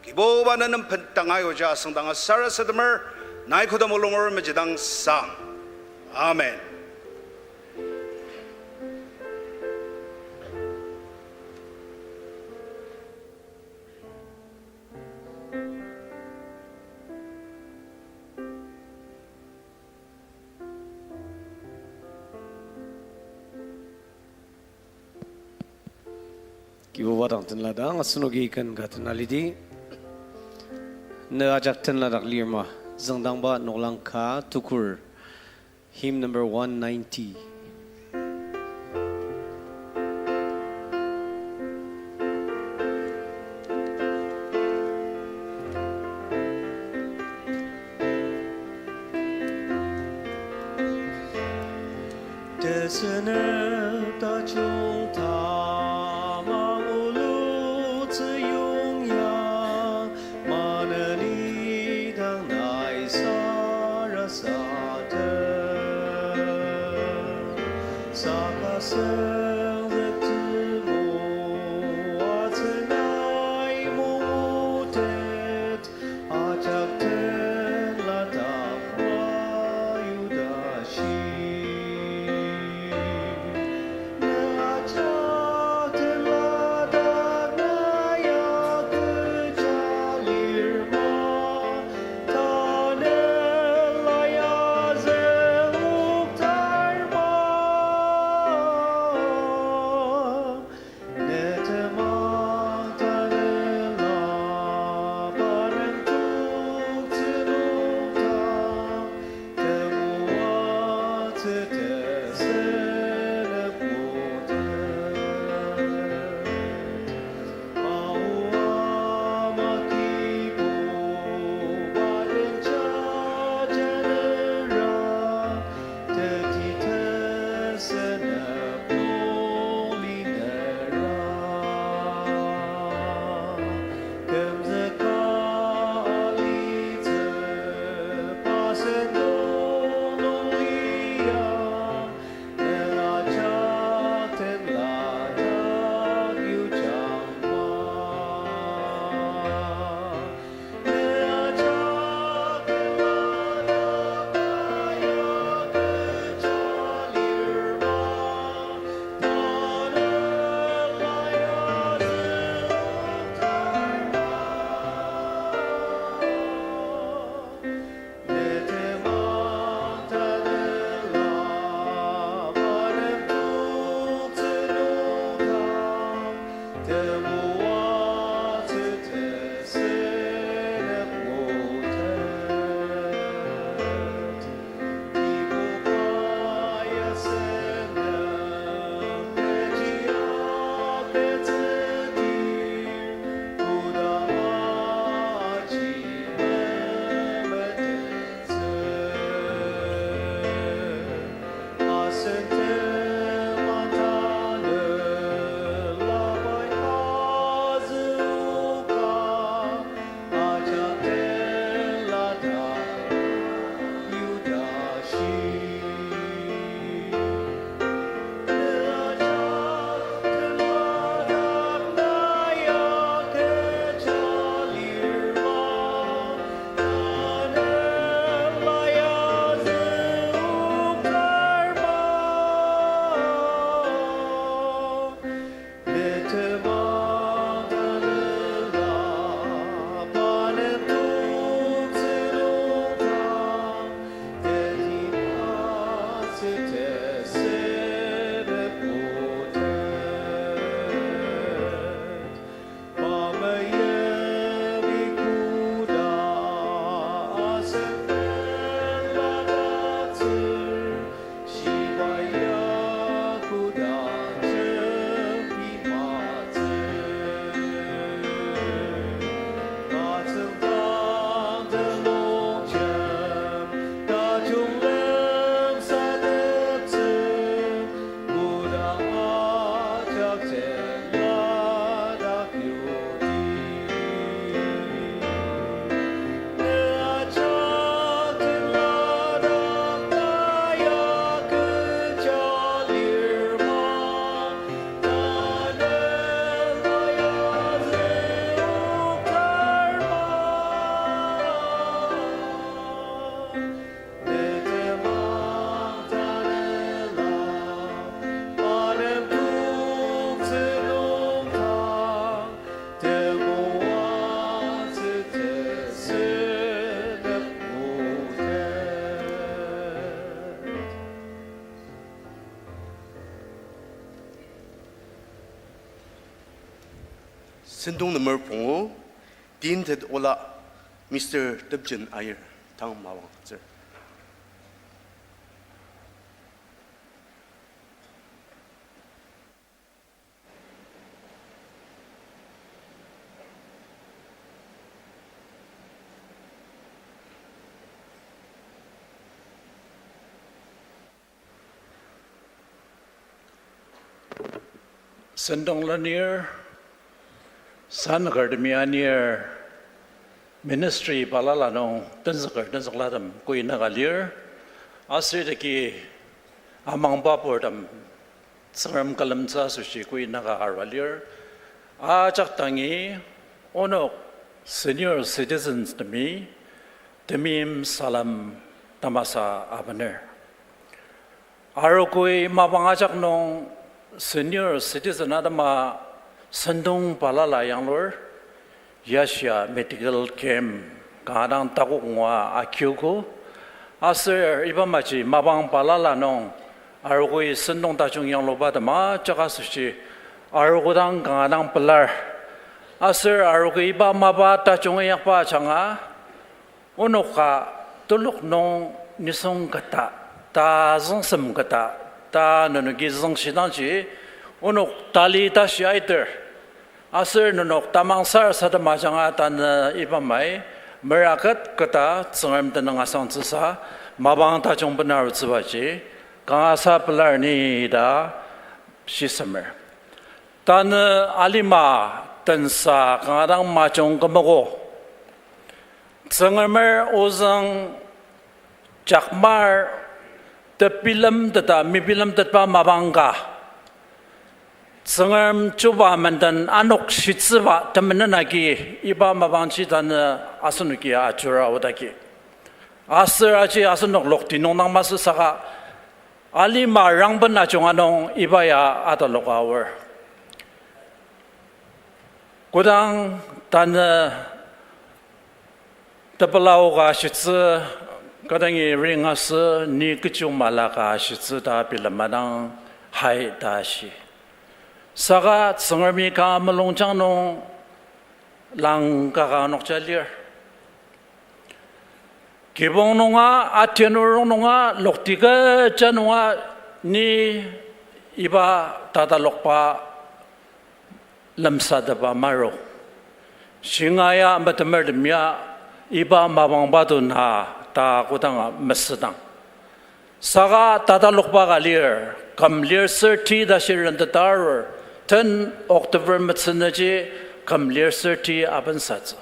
Kibuba ne nem bendang ayuja asüngdanga sarasademer, nai kodang mulunger mejidang sang. Amen. Kibuba dang tenladang, asenoki ken ka tena lidi. Ne ajak tenladak lirma, züngdangba noklang ka tukur. Hymn number one ninety. Tesünep tajung Sentong number pungu, tintet ola, Mister Tepjen Aier, tang mawang tsür. Sentong lenir, sanükertemi anir, ministry balala nung tenzüker tenzüklatem koinaka lir, aser idaki amangba purtem Tsüngrem külemtsü asoshi koinaka arua lir. Ajak dangi onok senior citizens temi temeim salem tamasa abener. Arogoi mapang ajak nung senior citizen atema sentong balala yanglur, yashia medical camp kanga dang takok ngua akiogo, aser iba maji mapang balala nung arogoi sentong tajung yangluba tema ajak asoshi arogo dang kanga dang pelar, aser arogoi iba mapa tajung inyakba ajanga, onoka telok nung nisung kata, ta züngsem kata, ta nenoki züngshidangji, onok tali tashi aiter. Aser nenok tamang sarasadema ajanga tanü iba mai, meraket keta Tsüngrem tenüng asangtsüsa, mapang tajung benarutsübaji, kangasa pelar ni ta shisemer. Tanü alima tensa kanga dang majung kümogo. Tsüngremer ozüng jakmar tebilemteta mebilemtetba mapang ka, Tsüngrem chuba menden anok shitsüba temenen agi iba mapangji tanü asenoki ajura odagi. Aser aji asenok lokti nung dang masü saka alima rangben ajunga nung iba ya ataloka aor. Kodang tanü tepela oka ashitsü, kadangi ring asü, ni kechi mala ka ashitsü ta bilema dang hai ta shi. Saka Tsüngremi ka mulungjang nung lang kaka nokja lir. Kibong nunga, atenurong nunga, lokti kecha nunga, ni iba tatalokba lemsatepba maru. Shinga ya metemertem ya iba mapangba dena ta kodanga mesüdang. Saka tatalokba ka lir, küm lir thirty ta shi rentetar, ten October metsünüji küm lir thirty abensatsü.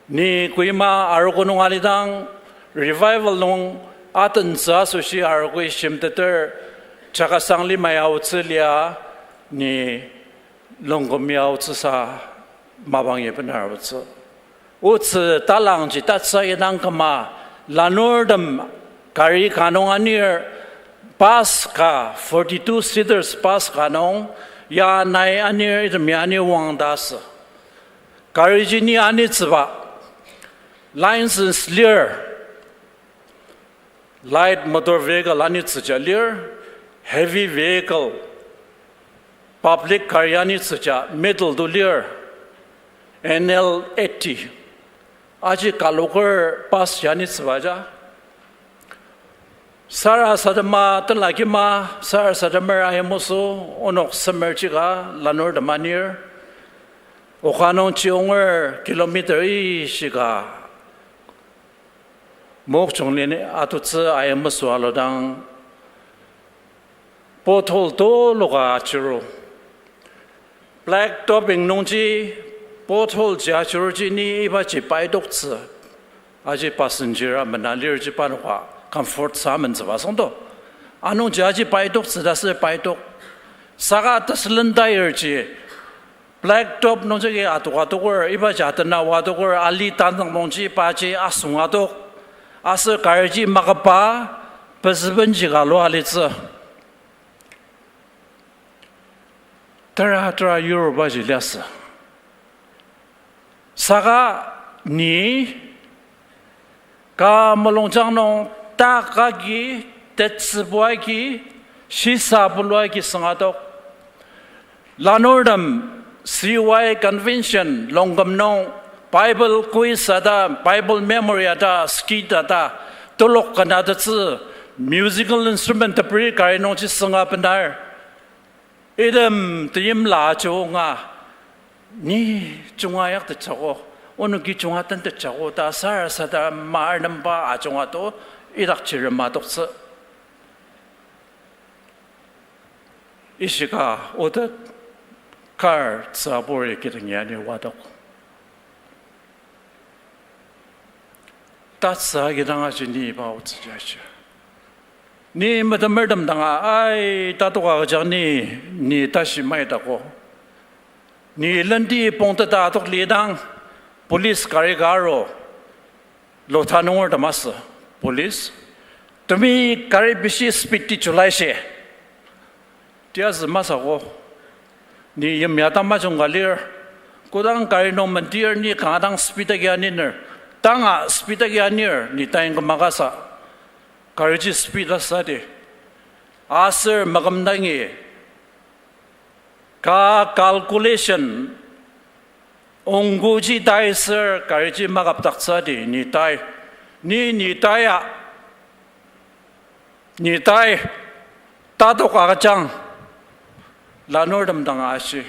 Ni Kohima arogo nung alidang, revival nung atentsü asoshi arogoi shimteter, Chakhesang limai aotsü lia, ni Longkumi aotsüsa mapang ibener aotsü. Otsü talangji tatsü idang küma, lanurtem gari ka nung anir, bus ka, forty-two seaters bus ka nung, ya nai anir, item ya anir wang ta asü. Gari ji ni anitsüba, license lir, light motor vehicle anitsüja lir, heavy vehicle, public gari anitsüja middle to lir, N L eighty. Aji kaloker bus ji anitsüba ja. Sarasadema, telakima, sarasademer aimosü, onok semer chika, lanurtem anir. Oka nung chionger kilometer ishika Mokokchung leni atutsü aimosü aludang, pothole tuluka achiru. Black topping nungji pothole ji achiruji ni ibaji paitoktsü. Aji passenger amena lirji panoka comfort sa amentsüba süngdo. Anungji aji paitoktsü ta sür paitok. Saka tesülen tire ji black top nungji agi atok atoker, ibaji atena wa atoker, ali tanang nungji paji asung atok. Aser kariji makaba, pezübenji ka lua alitsü. Tera tera Europe aji liasü. Saka ni ka mulungjang nung ta kagi, tetsübu agi, shisa bulu agi süngatok. Lanurtem C Y convention, Longkum nung Bible quiz ata, Bible memory ata, skit ata, telok kanatettsü, musical instrument teperi kari nungji sünga benar. Item teyimla ajunga, ni junga yaktetjako, onoki junga tentetjako ta sarasadema arnemba ajunga to idakji rematoktsü. Ishika otet kar tsüburi kidangi ani wadok. Tatsü kidang aji ni iba otsüji ashi. Ni metemertem danga, ai, tatoka kajang ni, ni tashi maitako. Ni lendi pongteta atok lidang, police gari ka aru, Lotha nungertem asü, police. Temi gari bishi speed ti chulai shi. Tiazü masako. Ni yimya tamajung ka lir. Kodang gari nung mentir ni kanga dang speed agi anir. Tanga speed agi anir ni tain kümakasa. Gariji speed asadi. Aser makümdangi ka calculation, ongkoji tai ser gariji makapdaktsüdi ni tai. Ni, ni tai a, ni tai, tatok agüjang, lanurtem dang ashi,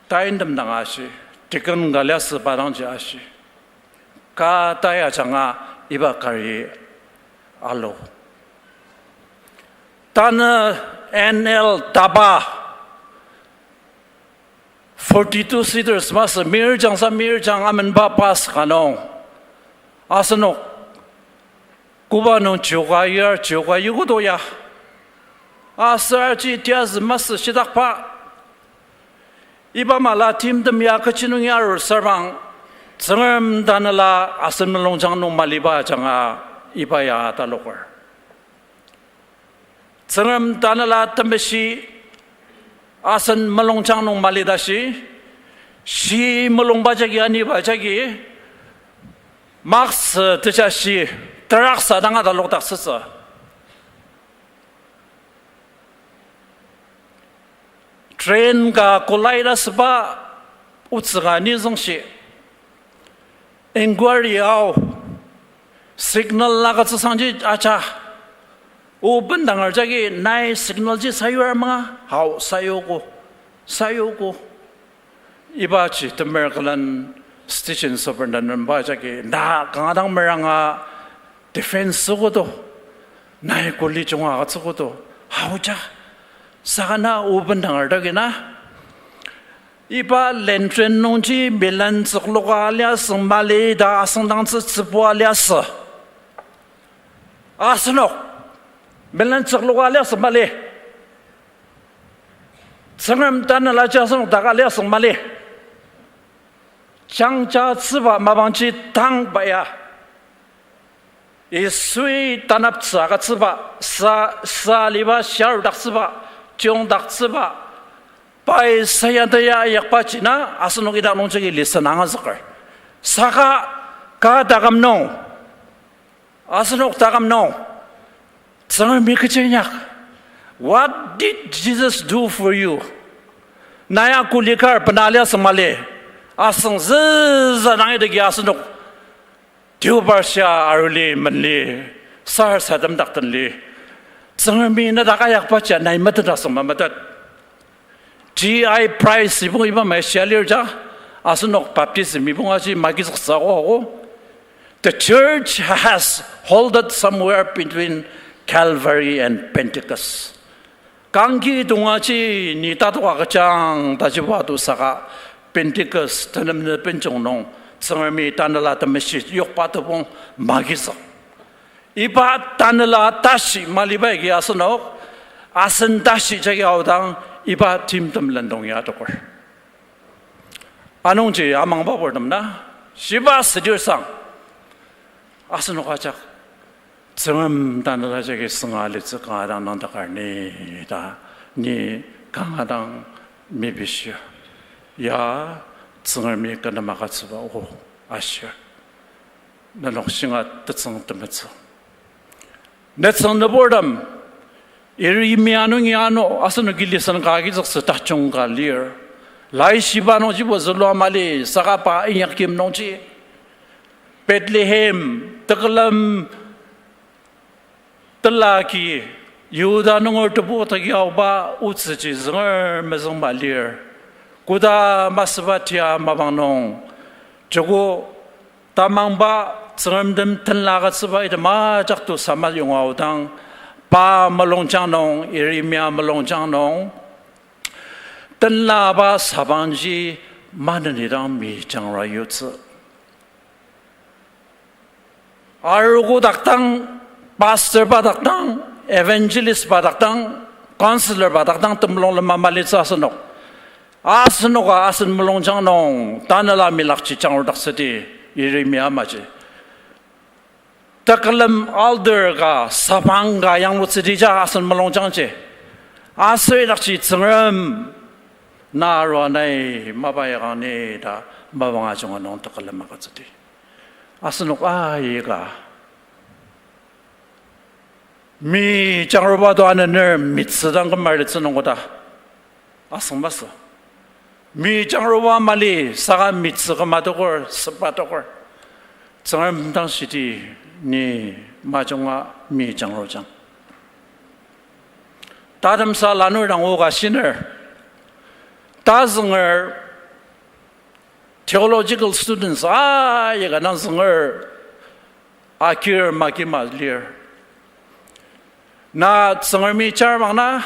taintem dang ashi, deacon ka liasü pa dangji ashi. Ka tai ajanga iba gari alu. Tanü N L Daba, forty-two seaters masü, mirjang sa mirjang amenba bus ka nung. Asenok koba nung chioka yar, chioka yukoto ya. Aser aji tiazü masü shitakba. Iba mala timtem ya kechi nung ya arur sarbang, Tsüngrem tanela asen mulungjang nung maliba ajanga iba ya taloker. Tsüngrem tanela temeshi asen mulungjang nung mali tashi, shi mulungba jagi aniba jagi, maksü tejashi, teraksa dang atalokdaktsütsü. Train ka collide asüba otsü ka ni züngshi. Inquiry ao, signal agütsüsangji aja. O bendanger jagi nai signal ji sayur manga, hao sayuogo, sayuogo. Ibaji temer külen station superintendent ba jagi na kanga dang meranga defense süogo to, nai kuli junga agütsüogo to, haoja. Saka na o bendanger dagi na iba Lantern nungji milen tsükloka liasü mali ta asüngdangtsü tsübua liasü. Asenok milen tsükloka liasü mali. Tsüngrem tanelaji asenok daka liasü mali. Jangja tsüba mapangji tangba ya, Yisui tanaptsü agütsüba, sa, sa aliba shirdaktsüba, jungdaktsüba, pai sayataya ayakbaji na asenok idak nungjagi listen angazüker. Saka ka taküm nung, asenok taküm nung, Tsüngremi kechi inyak? What did Jesus do for you? Nai ya kuli kar bena liasü mali. Asüng züza nang idagi asenok deobarshia aruli menli, sarasademdak tenli, Tsüngremi na dak ayakbaji nai metet asüng mametet. G I prize ibong iba mai shia lir ja, asenok baptism ibong aji magizüktsü ako ako. The church has halted somewhere between Calvary and Pentecost. Kangki tongaji ni tatoka kejang tajiba to saka Pentecost tenem ne benjong nung Tsüngremi Tanela Temeshi yokba tebong magizük. Iba Tanela tashi maliba agi asenok, asen tashi jagi aodang, iba timtem lendong ya adoker. Anungji amangba purtem na, shiba südir sang, asenok ajak, Tsüngrem Tanela jagi sünga alitsü kanga dang nangdakar ni ta, ni kanga dang mepishir. Ya, Tsüngremi kü nem agütsüba o ashir. Nenok shinga tetsüng temetsü. Netsüng nüburtem, Yeremia nungi ano, asenoki listen ka agizüktsü tajung ka lir. Laishiba nungjibo zülua mali, saka pa inyakyim nungji Bethlehem tekülem tela agi Yihuda nunger tebu tagi aoba otsüji zünger mezüngba lir. Koda masüba tia mapang nung, joko tamangba Tsüngrem den tenla agütsüba item ajak to sama yonga aodang, pa mulungjang nung, Yeremia mulungjang nung, tenlaba sabangji maneni dang mi jangra yutsü. Arogo dakdang, pastor ba dakdang, evangelist ba dakdang, counselor ba dakdang temulung lema malitsü asenok. Asenoka asen mulungjang nung tanela milakji jangrudaktsüdi, Yeremia amaji. Tekülem elder ka, sabang ka yanglutsüdi ja asen mulungjangji. Aser idakji Tsüngrem, na arua nai mapa yakang ni ta mapang ajunga nung tekülem agütsüdi. Asenok aika mi jangruba to anener mitsü dang kümar litsü nung koda asüng masü. Mi jangruba mali saka mitsü küma tokur, süba tokur. Tsüngrem dang shidi ni majunga mi jangrujang. Tatemsa lanur dang oka shiner. Tazünger theological students aika dang zünger akir makima lir. Na Tsüngremi charbang na,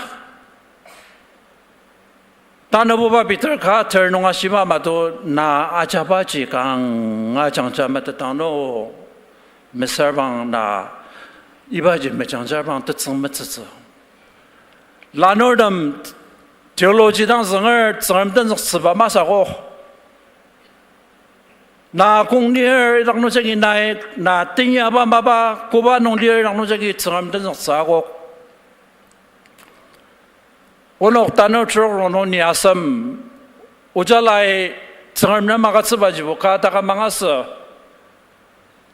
tanabuba Peter ka ter nung ashiba mato na ajabaji kanga jangja metetang no, mesürbang na ibaji mejangja bang tetsüng metsütsü. Lanurtem theology dang zünger Tsüngrem tenzüktsüba masü akok. Na kong lir idak nungjagi nai, na tenyaba mapa koba nung lir idak nungjagi Tsüngrem tenzüktsü akok. Onok tanur trok rongnung ni asem, ojalai Tsüngrem nem agütsübajibo ka taküm angasü.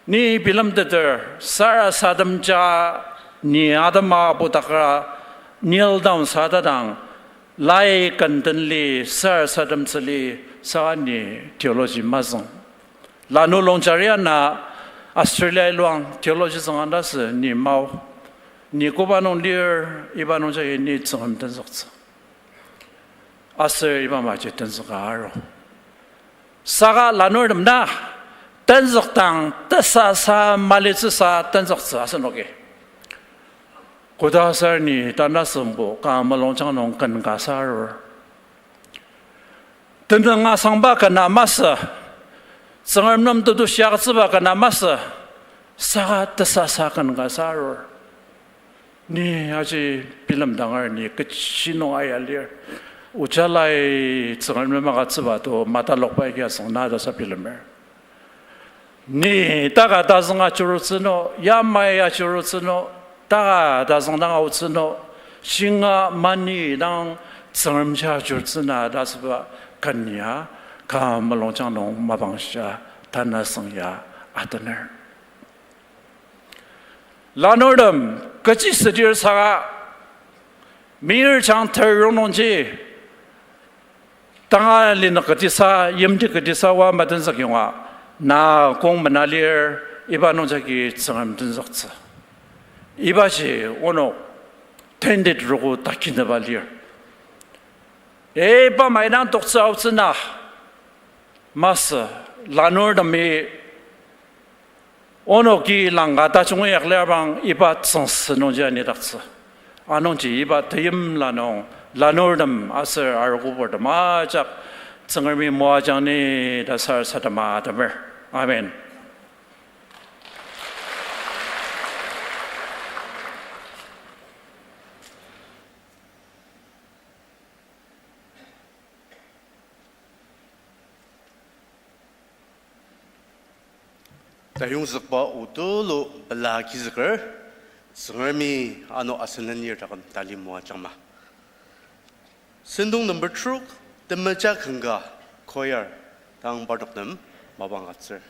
Ni bilemteter, sarasademja ni atema putakra kneel down sa tadang, lai kenden li sarasademtsüli saka ni theology mazüng. Lanu Longchari ana Australia iluang theology zünga ta sü ni mao. Ni koba nung lir, iba nungjagi ni Tsüngrem tenzüktsü. Aser iba maji tenzüka aru. Saka lanurtem na, tenzüktang tesasa malitsüsa tenzüktsü asenoki. Koda aser ni tanasembo ka mulungjang nung ken kasa arur. Tenüng asangba kena masü, Tsüngrem nem tetushi agütsüba kena masü, saka tesasa ken kasa arur. Ni aji bilemdanger ni kechi nung aya lir. Ojalai Tsüngrem nem agütsüba to matalokba agi asüng na ta sa bilemer. Ni taka tazüng ajurutsü no, yamai ajurutsü no, taka tazüng dang aotsü no, shinga mani dang Tsüngremji ajurutsü na ta süba ken ya, ka mulungjang nung mapangshia, tanasüng ya, atener. Lanurtem, kechi südir saka, mir jang ter rongnungji, tanga linük ketisa, yimti ketisa oa matenzük yonga, na kong mena lir, iba nungjagi Tsüngrem tenzüktsü. Ibaji onok, tainted roko takinaba lir. Iba mai dang toktsü aotsü na, masü, lanurtemi, onoki langka tajung inyaklir bang iba tsüngsü nungji anidaktsü. Anungji iba teimla nung lanurtem aser arogoburtem ajak Tsüngremi moajang ni ta sarasadema atemer. Amen. Tayongzükba o tulu pela agizüker, Tsüngremi ano asenenir taküm tali moajangma. Sentong number trok, Temeja Kanga Choir, tang parnok nem mapang agütsür.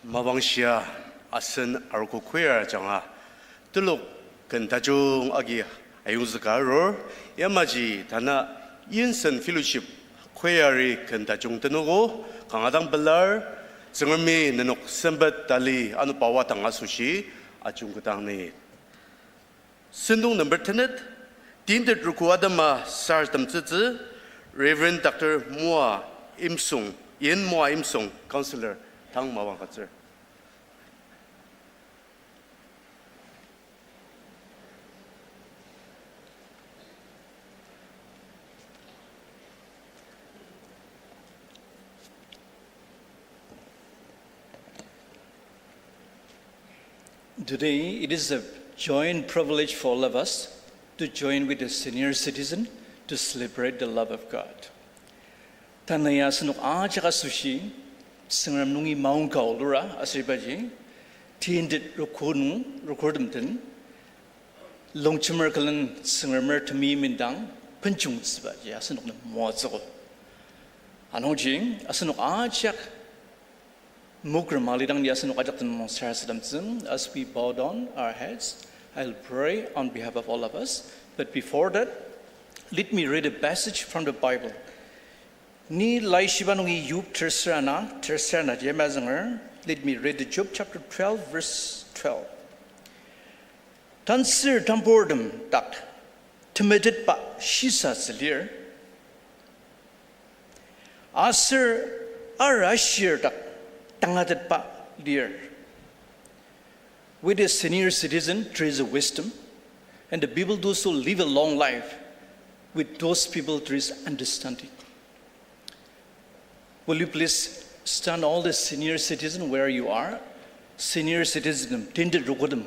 Mapangshia asen arogo choir ajanga telok ken tajung agi ayongzüka arur, yamaji tanü Yinsen Fellowship choir-i ken tajung tenogo kanga dang pelar. Tsüngremi nenok sempet tali anoba wadang asoshi ajungketang ni. Sentong number tenet, tintet ruku atema sarasademtsütsü, Reverend Doctor Moa Imsung, Yin Moa Imsung, Counselor, tang mapang agütsür. Today, it is a joint privilege for all of us to join with the senior citizen to celebrate the love of God. Tanü ya asenok ajak asoshi, Tsüngrem nungi maongka olura aser ibaji, tintet ruku nung, rukutem den, longjemer külen Tsüngremer temeim indang benjungtsübaji asenok nem moatsüogo. Anungji, asenok ajak mokrem alidang ni asenok ajak tenüng sarasademtsü. As we bow down our heads, I'll pray on behalf of all of us. But before that, let me read a passage from the Bible. Ni Laishiba nungi Job tersür ana, tersür ana ji yamai zünger. Let me read the Job chapter twelve, verse twelve. Tantsür tamburtem dak temetetba shisatsü lir, aser arashir dak tangatetba lir. With a senior citizen, there is a wisdom, and the people, those who live a long life, with those people, there is understanding. Will you please stand, all the senior citizen, where you are? Senior citizen tem, tintet rukutem,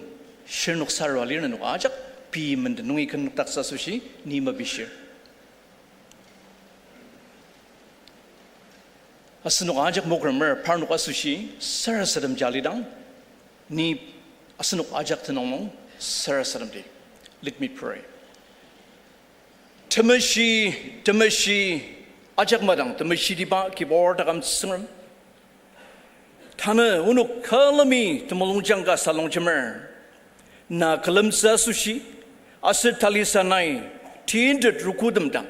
shirnok sarua lir nenok ajak, pei menden nungi ken nokdaktsü asoshi, ni mepishir. Asenok ajak mokremer parnok asoshi sarasademji alidang, ni asenok ajak tenüng nung sarasademdi. Let me pray. Temeshi, temeshi, ajak madang temeshitiba Kibur taküm Tsüngrem, tanü onok külemi temulungjang ka salongjemer, na külemtsü asoshi, aser talisa nai, tintet rukutem dang,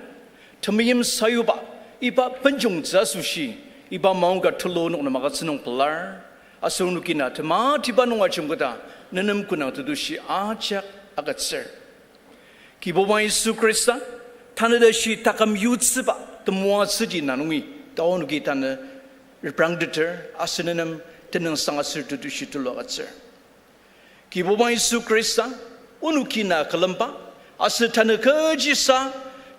temeim sayuba, iba benjungtsü asoshi, iba maongka tulu onok nem agütsü nung pelar, aser onoki na tematiba nung ajungketa, nenem kü nung tetushi ajak agütsür. Kibuba Yisu Khrista, tanü tashi taküm yutsüba temoatsüji na nungi, ta onoki tanü reprangteter, aser nenem tenüngsang aser tetushi tulu agütsür. Kibuba Yisu Khrista, onoki na külemba, aser tanü kechisa,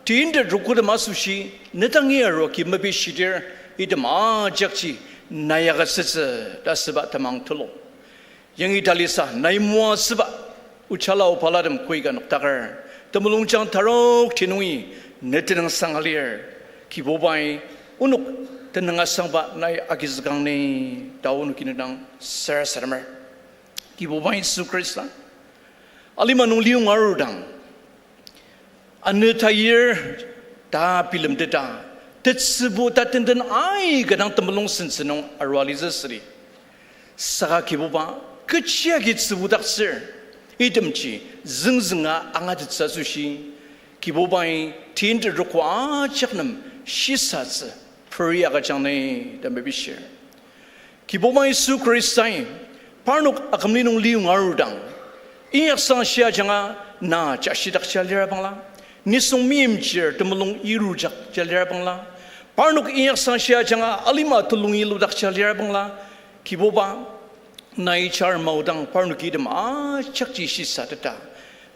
tintet rukutem asoshi, ne dangi aruogo mepishir, item ajakji, nai agütsütsü, ta asüba temang tulu. Yangi talisa, nai moatsüba, ojala obalatem koika nokdaker, temulungjang tarokti nungi, ne tenüngsang alir, Kibubai, onok tenüngsangba nai agizükang ni, ta onoki ne dang sarasademer. Kibuba Yisu Khrista, alima nung liyonga arudang, anü tayir ta bilemteta, tetsübu ta tenten aika dang temulung sentsü nung arua litsü südi. Saka Kibuba, kechi agi tsübudaktsür, itemji züngzünga angatettsü asoshi, Kibubai tintet ruku ajak nem shisatsü, peri agüjang ni ta mepishir. Kibuba Yisu Khristai, parnok akümli nung liyonga arudang, inyaksang shia ajanga na jashidakja lira bangla, nisung meimchir temulung irujakja lira bangla, parnok inyaksang shia ajanga alima telungi ludakja lira bangla, Kibuba, nai char maodang parnoki item ajakji shisateta,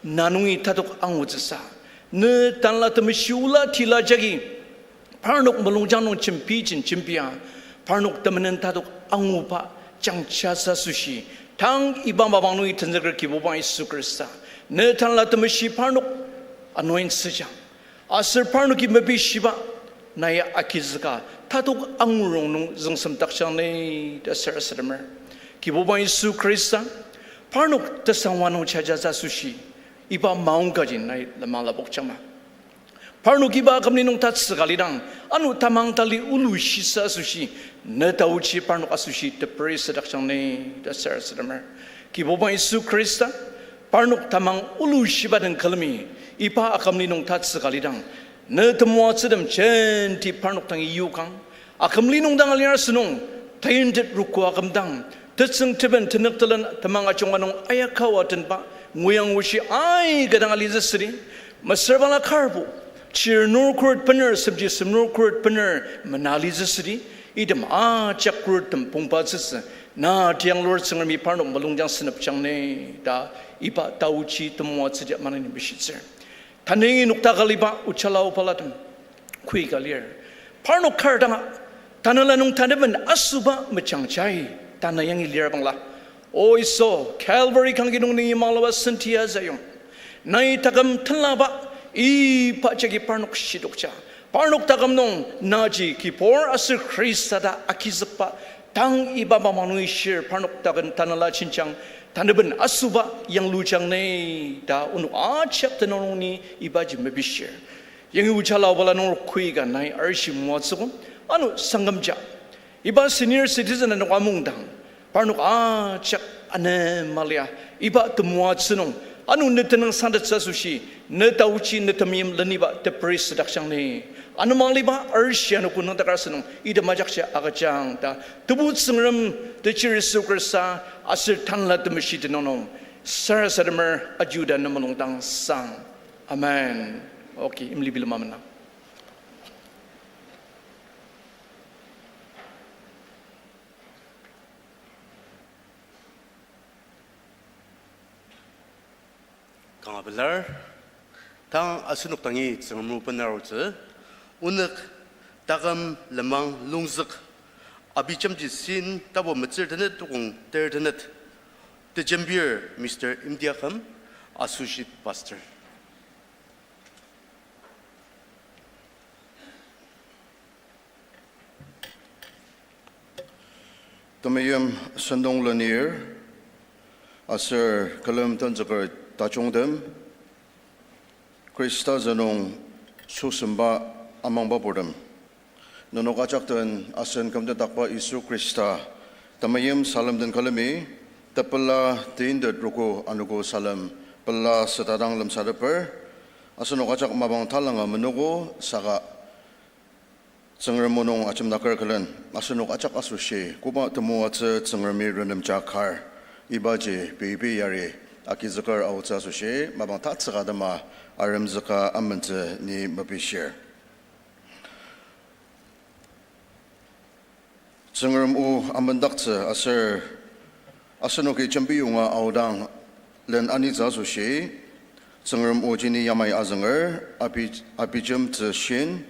na nungi tatok angutsüsa, ne Tanela Temeshi ola tila jagi, parnok mulungjang nung jembijen jembia, parnok temenen tatok anguba jangjatsü asoshi, tang iba mapang nungi tenzüker Kibuba Yisu Khrista, ne Tanela Temeshi parnok anointsüjang. Aser parnoki mepishiba, nai agizüka, tatok angurong nung züngsemdakjang ni ta sarasademer. Kibuba Yisu Khrista, parnok tesangwa nung jajatsü asoshi, iba maongkaji nai lenmang lapokjangma. Parnok iba akümli nung tatsüka lidang, ano tamang tali ulu shisa asoshi, ne taochi parnok asoshi teperi sadakjang ni ta sarasademer. Kibuba Yisu Khrista, parnok tamang ulu shiba den külemi, iba akümli nung tatsüka lidang, ne temoatsütem jenti parnok dangi yokang, akümli nung dang aliar asünung, taintet rukua kümdang, tetsüng teben tenük telen temang ajunga nung ayaka wa tenba, nguyang oshi aika dang alitsü südi, mesüra bangla karbo, chir nur khuret bener, semji sem nur khuret bener, mena alitsü südi, item ajak khuret tem pongba tsütsü, na tiang lur Tsüngremi parnok mulungjang senepjang ni, ta iba taochi temoatsüji maneni mishitsür. Tanü yangi noktakaliba uchala obalatem, koika lir. Parnok kar danga, tanela nung taneben asüba mejang jai, tanü yangi lir bangla. O Yisu, Calvary kangki nung ni imangluba senti azüyong. Nai taküm tenlaba, iba jagi parnok shidokja. Parnok taküm nung naji kibur aser Khrista ta agizükba, tang iba mapang nungi shir parnok taküm tanela jenjang, taneben asüba yanglujang ni ta onok ajak tenüng nung ni ibaji mepishir. Yangi uchala obala nung koika nai arishi moatsügo, ano sangkümja. Iba senior citizen anok amungdang, parnok ajak ane malia, iba temoatsü nung, ano ne tenüng sangtettsü asoshi, ne taochi ne temeim leniba teperi sadakjang ni. Ano mangliba arishi ano kunung takar asünung, item ajakji agüjang ta, Tebu Tsüngrem, techir Yisu Khrista, aser Tanela Temeshi tenüng nung, sarasademer ajuda ne mulung dang sang. Amen. Okay, imli bilema mena. Kanga pelar, tang asenok dangi Tsüngrem o benarutsü, onük taküm lenmang longzük, abijemji sin tapu metsür tenet tukong ter tenet, tejembir Mister Imtiakham, Associate Pastor. Temeim sentong lenir, aser külem tenzüker tajungtem, Khrista zünung süsemba amangba purtem. Nenok ajak den asen kümtetdakba Yisu Khrista, temeim salem den külemi, tepela teintet ruku anogo salem pela setadang lemsateper, asenok ajak mapang talanga menogo saka Tsüngrem o nung ajemdaker külen, asenok ajak asoshi, koba temoatsü Tsüngremi renemja kar, ibaji pei pei yari, agizüker aotsü asoshi, mapang tatsüka tema, aremzüka amentsü ni mepishir. Tsüngrem o amendaktsü aser, asenoki jembiyonga aodang len anitsü asoshi, Tsüngrem o jini yamai azünger, abi, abijemtsü shin,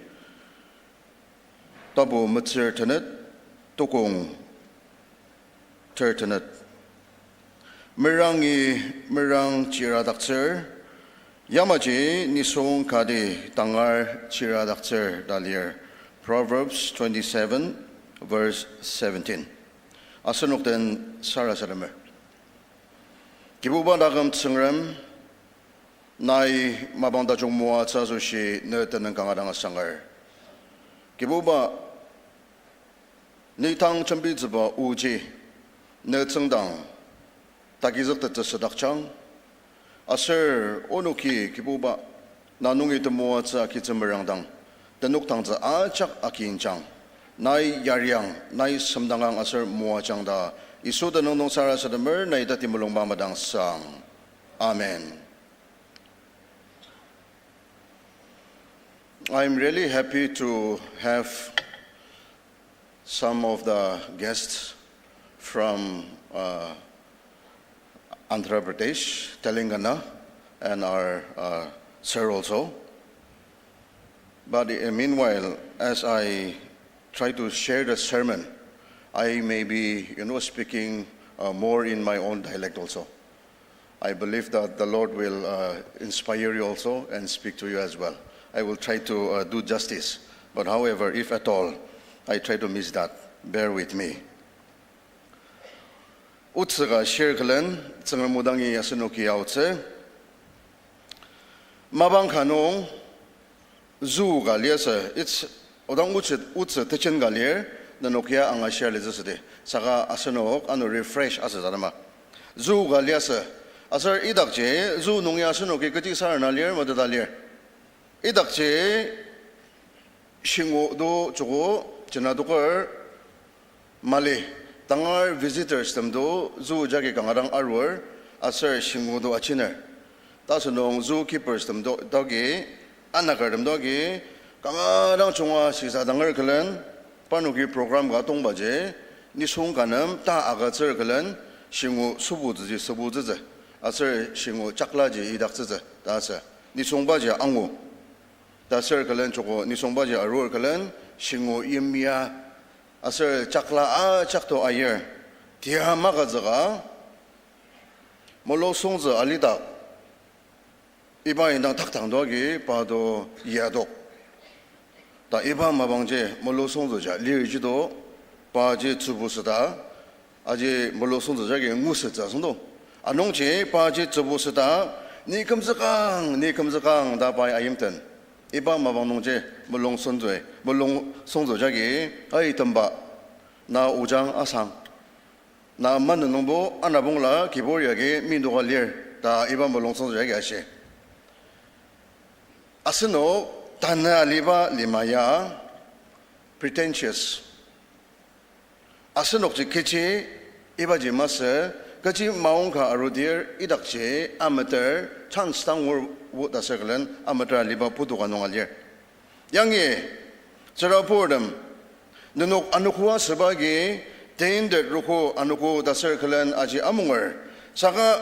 tapu metsür tenet, tukong ter tenet. Merangi merang chiradaktsür, yamaji nisung kati tangar chiradaktsür ta lir. Proverbs twenty-seven, verse seventeen. Asenok den sarasademer. Kibuba taküm Tsüngrem, nai mapang tajung moatsü asoshi ne tenüng kanga dang asanger. Kibuba, ni tang jembitsüba oji, ne tsüngdang tagizüktettsü südakjang, aser onoki Kibuba, na nungi temoatsü agitsü merangdang, tenük tangtsü ajak aginjang, nai yariang, nai semdangang aser moajang ta, Yisu tenüng nung sarasademer, nai tati mulungba madang sang. Amen. I'm really happy to have some of the guests from, uh, Andhra Pradesh, Telangana, and our, uh, sir also. But, uh, meanwhile, as I try to share the sermon, I may be, you know, speaking, uh, more in my own dialect also. I believe that the Lord will, uh, inspire you also and speak to you as well. I will try to, uh, do justice, but however, if at all I try to miss that, bear with me. Otsü ka share külen, Tsüngrem o dangi asenoki aotsü. Mapang ka nung, zoo ka liasü, it's, odang otsü, otsü tejen ka lir, nenok ya angashia litsü südi. Saka asenok ano refresh asütsü atema. Zoo ka liasü, aser idakji zoo nung ya asenoki kechi sarena lir, meteta lir. Idakji shingo to joko, jena toker, mali, tangar visitors tem to zoo jagi kanga dang arur, aser shingo to achiner. Ta asünung zookeepers tem to, toki, anaker tem toki, kanga dang junga shisa danger külen, parnoki program ka tongbaji, nisung ka nem ta agütsür külen, shingo sübutsüji sübutsütsü, aser shingo chaklaji idaktsütsü ta asü. Nisungbaji angu. Ta aser külen joko nisungbaji arur külen, shingo yimya, aser chakla ajak to ayir. Tia magütsüka, mulungsongtsü alidak, iba indang taktang to agi pa to yadok. Ta iba mapangji mulungsongtsü ja lirji to, paji tsübu süta, aji mulungsongtsü jagi ngusettsü asüngdang. Anungji paji tsübu süta, ni kümzükang, ni kümzükang ta pai ayimten. Iba mapang nungji mulungsongtsü, mulungsongtsü jagi, ai temba, na ojang asang. Na manenungbo anabongla kibur yagi mindoka lir ta iba mulungsongtsü jagi ashi. Asenok tanü aliba lima ya pretentious. Asenokji kechi ibaji masü, kechi maongka arudir idakji ameter chance dang ngur wu ta aser külen ameter aliba putu ka nung alir. Yangi, tsürabur tem, nenok anogo asüba agi, tainted roko anogo ta aser külen aji amunger, saka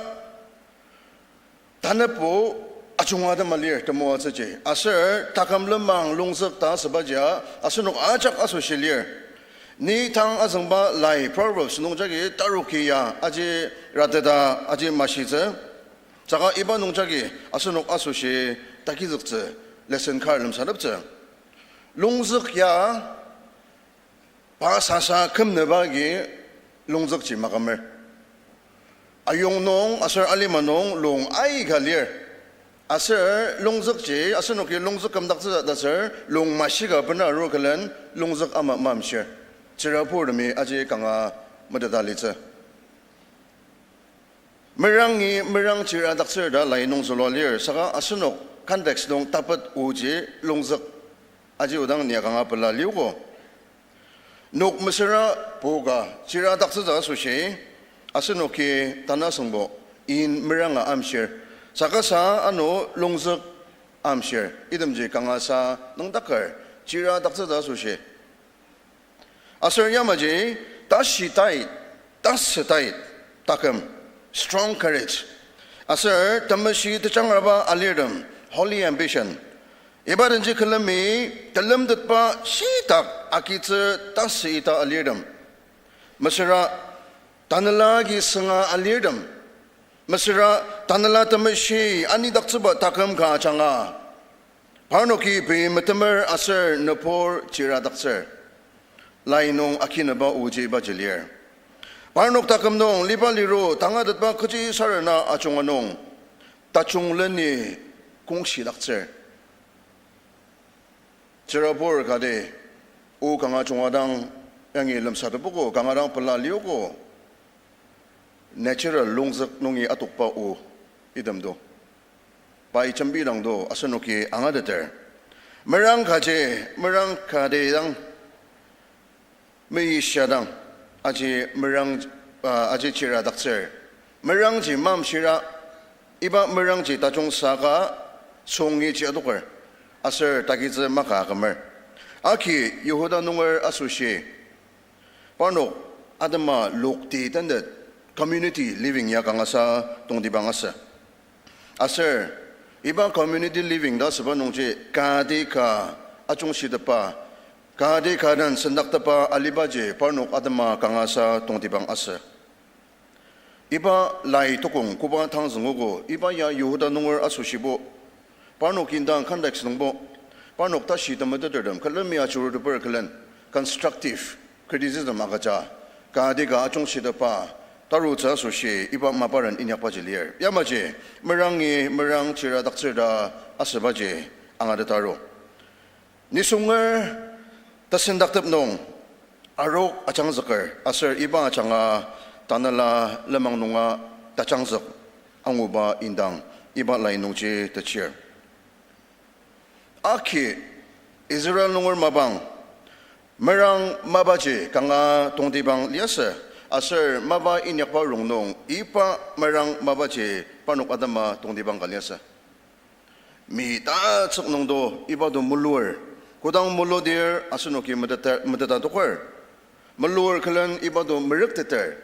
tanübo ajunga atema lir temoatsüji. Aser taküm lenmang longzük ta asübaji a, asenok ajak asoshi lir. Ni tang azüngba lai Proverbs nung jagi taruki ya aji rateta aji mashitsü. Saka iba nung jagi asenok asoshi tagizüktsü, lesson kar lemsateptsü. Longzük ya pa sasa kümnüba agi longzükji makümer. Ayong nung aser alima nung long aika lir. Aser longzükji, asenoki longzük kümdaktsü ta aser long mashika bena arur külen longzük ama mamshir. Tsürabur temi aji kanga meteta litsü. Merangi merang chiradaktsür ta lai nung zülua lir, saka asenok context nung tapet oji longzük aji odang nia kanga pela liogo. Nok mesüra poka chiradaktsütsü asoshi, asenoki tanü asüngbo in meranga amshir, saka sa ano longzük amshir, itemji kanga sa nüngdaker chiradaktsütsü asoshi. Aser yamaji, tashi tait, tasü tait, taküm, strong courage. Aser temeshi tejangraba alirtem, holy ambition. Iba denji külemi, telemtetba shitak agitsü tasü ita alirtem. Mesüra tanela agi sünga alirtem. Mesüra tanela temeshi anidaktsüba taküm ka ajanga. Parnoki pei metemer aser nübur chiradaktsür. Lai nung akinaba oji ibaji lir. Parnok taküm nung liba liru tangatetba kechi sarena ajunga nung, tajung leni kongshidaktsür. Tsürabur kati, o kanga junga dang yangi lemsatepogo, kanga dang pela liogo, natural longzük nungi atokba o, item do. Pai jembidang do, asenoki angateter. Merang kaji, merang kati dang, meishia dang, aji merang, ah, aji chiradaktsür. Merangji mamshira, iba merangji tajung saka, songi ji adoker, aser tagitsü maka akümer. Aki Yihuda nunger asoshi, parnok atema lokti tentet community living ya kangasa tongtibang asü. Aser, iba community living ta asüba nungji kati ka ajungshitepa, kati ka den sendaktepa alibaji parnok atema kangasa tongtibang asü. Iba lai tukong koba tang züngogo, iba ya Yihuda nunger asoshibo, parnok indang context nungbo, parnok tashi temetetertem külemi ajuruteper külen constructive criticism agüja, kati ka ajungshitepa tarutsü asoshi iba maparen inyakbaji lir. Yamaji, merangi merang chiradaktsür ta asübaji angatetaru. Nisunger tesendaktep nung arok ajangzüker aser iba ajanga tanela lenmang nunga tajangzük anguba indang iba lai nungji techir. Aki Israel nunger mapang merang mapaji kanga tongtibang liasü, aser mapa inyakba rongnung iba merang mapaji parnok atema tongtibang ka liasü. Mi tatsük nungdo iba do mulur, kodang muludir asenoki meteta, meteta toker. Mulur külen iba do merükteter.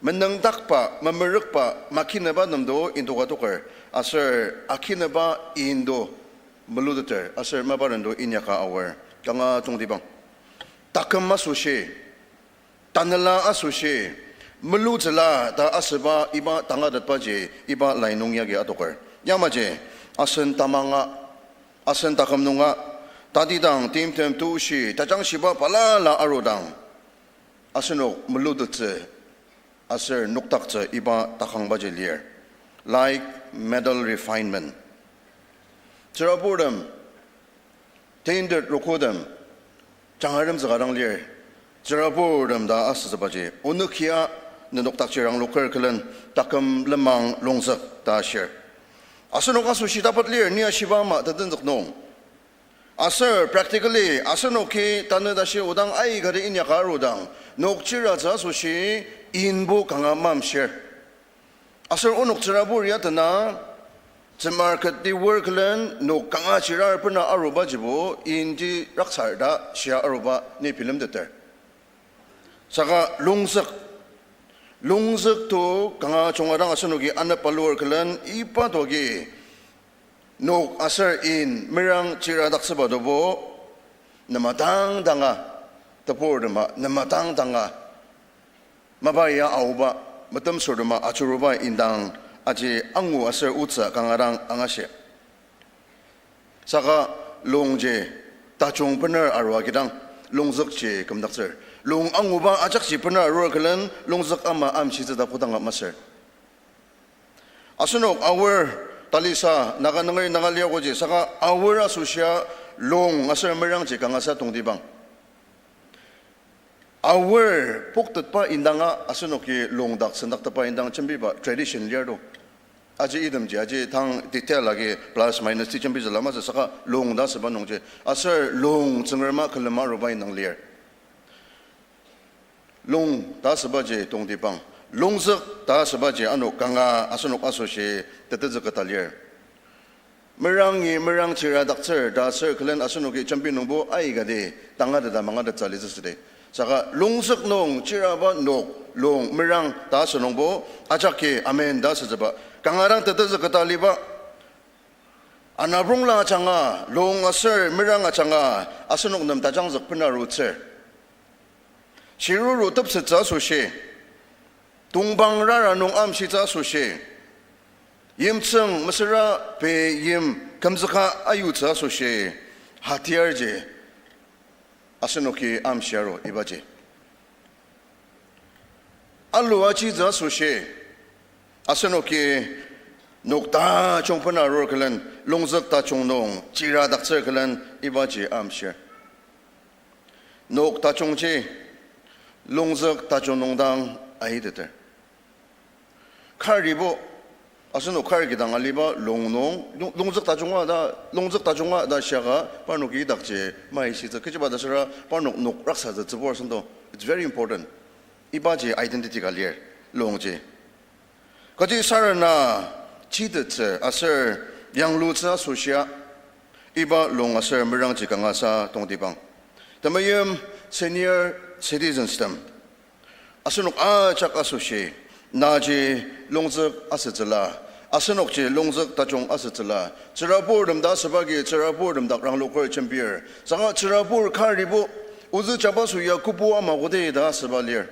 Menüngdakba, memerükba, makinaba nemdo indoka toker. Aser akinaba indo muluteter. Aser mapa rendo inyaka aor. Kanga tongtibang. Taküm asoshi, tanela asoshi, mulutsüla ta asüba iba tangatetbaji iba lai nung yagi adoker. Yamaji, asen tamanga, asen taküm nunga, tatidang, timtem, tushi, tajangshiba balala arudang, asenok mulutettsü, aser nokdaktsü iba takangbaji lir. Like metal refinement. Tsüraburtem, tainted rokotem, jangarem züka dang lir. Tsüraburtem ta asütsübaji, onükia nenok dakji rangloker külen taküm lenmang longzük ta shir. Asenok asoshi tapat lir, ni ashiba ama tetenzük nung. Aser practically, asenoki tanü tashi odang aikati inyaka arudang, nok chiratsü asoshi inbo kanga mamshir. Aser onok tsürabur ya tena, tsümar keti wor külen nok kanga chirar bena arubajibo, inji raksar ta shia aruba ni bilemteter. Saka longzük, longzük to kanga junga dang asenoki anep palur külen iba toki nok aser in merang chiradaktsüba tobo, nematang danga, teburtema, nematang danga, mapa ya aoba, metemsürtema ajuruba indang aji angu aser otsü kanga dang angashi. Saka longji tajung bener arua kidang, longzükji kümdaktsür. Lung anguba ajakji bener arur külen, longzük ama amshitsü ta kodanga masür. Asenok aor talisa, Naga nungeri Naga lir akoji, saka aor asoshia lung aser merangji kangasa tongtibang. Aor poktetba indanga asenoki lungdak sendaktetba indang jembiba tradition lir to. Aji itemji, aji tang detail agi plus minus ti jembitsüla masü saka lung ta asüba nungji. Aser lung Tsüngrema külema aruba indang lir. Lung ta asübaji tongtibang. Lungzük ta asübaji ano kanga asenok asoshi tetezüketa lir. Merangi merang chiradaktsür ta aser külen asenoki jembi nungbo aikati tangateta mangatettsü litsü südi. Saka lungzük nung chiraba nok lung merang ta asünungbo ajaki amen ta asütsüba. Kanga dang tetezüketa liba. Anaprongla ajanga, lung aser merang ajanga, asenok nem tajangzük bena arutsür. Shiruru tepsettsü asoshi, tongpang rara nung amshitsü asoshi, yimtsüng mesüra pei yim kümzüka ayutsü asoshi, hatiyarji asenoki amshi aru ibaji. Alu achitsü asoshi, asenoki nok tajung bena arur külen, lungzük tajung nung chiradaktsür külen ibaji amshir. Nok tajungji lungzük tajung nung dang aiteter. Karibo, asenok kar kidang aliba lung nung, lung-, lungzük tajunga ta, lungzük tajunga ta shiaka, parnoki idakji maishitsü, kechiba ta süra parnok nok raksatsü tsübur asen to. It's very important. Ibaji identity ka lir, lungji. Kaji sarena chitettsü aser yanglutsü asoshia, iba lung aser merangji kangasa tongtibang. Temeim senior citizens tem. Asenok ajak asoshi, naji lungzük asütsüla, asenokji lungzük tajung asütsüla, tsüraburtem ta asübagi tsüraburtem dak rangloker jembir. Saka tsürabur karibo, ozü jabaso ya kübu ama kodi ta asüba lir.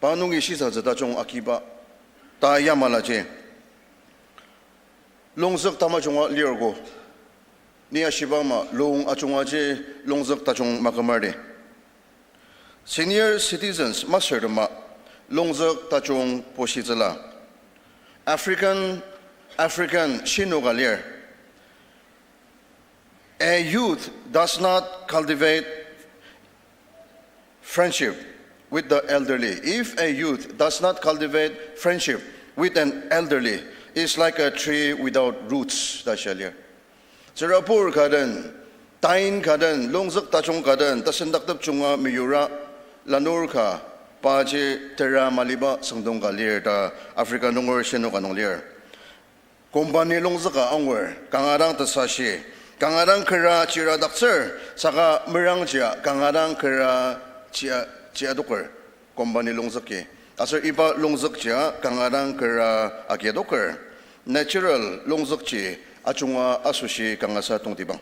Pa nungi shisatsü tajung akiba, ta yamalaji. Lungzük tamajunga lirgo. Ni ashiba ama lung ajungaji lungzük tajung makümardi. Senior citizens masürtema lungzük tajung pushitsüla. African, African shinoka lir. A youth does not cultivate friendship with the elderly. If a youth does not cultivate friendship with an elderly, it's like a tree without roots, ta shia lir. Tsürabur ka den, tain ka den, longzük tajung ka den, tasendaktep junga meyura, lanur ka, paji tera maliba süngdong ka lir ta Africa nunger shinok ka nung lir. Company longzüka angur, kanga dang tesashi, kanga dang kera chiradaktsür, saka merangjia kanga dang kera chia, chiadoker, company longzüki. Aser iba longzükjia kanga dang kera agiadoker. Natural longzükji ajunga asoshi kangasa tongtibang.